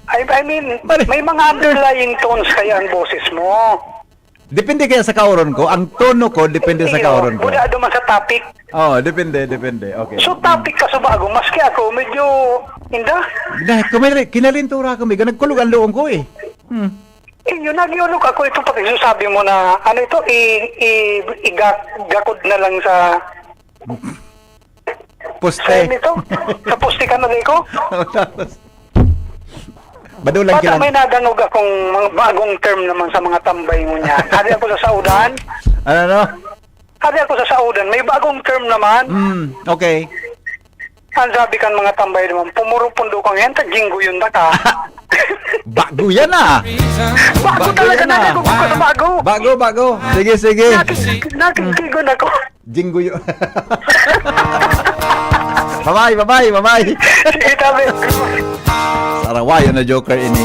I, I mean, Mali. May mga underlying tones kaya ang boses mo. Depende kaya sa kaoron ko. Ang tono ko, depende sa Iyo, kaoron ko. Buda duman sa topic. Oh, depende, depende. Okay. So, topic Kasubago, maski ako, medyo, inda. Dahil kumari, kinalintura ko, Migo. Nagkulog ang loong ko eh. Hmm. Iyo, nagyulog ako itong pag-, sabi mo na, ano ito, i, i, igak-, gakod na lang sa Poste. Saan ito? Sa poste ka na, Rico? Tapos, badulang Bata, kilang. May nadangog akong mga bagong term naman sa mga tambay mo niya. Adi ako sa Saudan. Ano, no? Adi ako sa Saudan. May bagong term naman. Hmm, okay. Ang sabi kan mga tambay naman, pumuro pundo kang yan, ta jinggo yun na ka. Bago yan ah. Bago talaga yan na, ah. Rico, kung bago. Bago, bago. Sige, sige. Nakik-, nakikigon ako. Jingguyo. Bye-bye, bye-bye, bye-bye. Sige, tabi. Sarawayo na joker ini.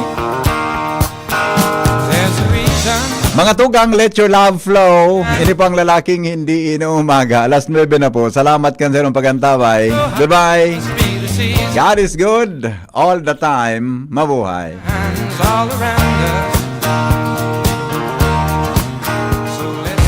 Mga tugang, let your love flow. Ini po ang lalaking hindi inuumaga. Alas nuebe na po. Salamat kan sa inyong pag-antabay. Goodbye. God is good all the time. Mabuhay. Hands all around us.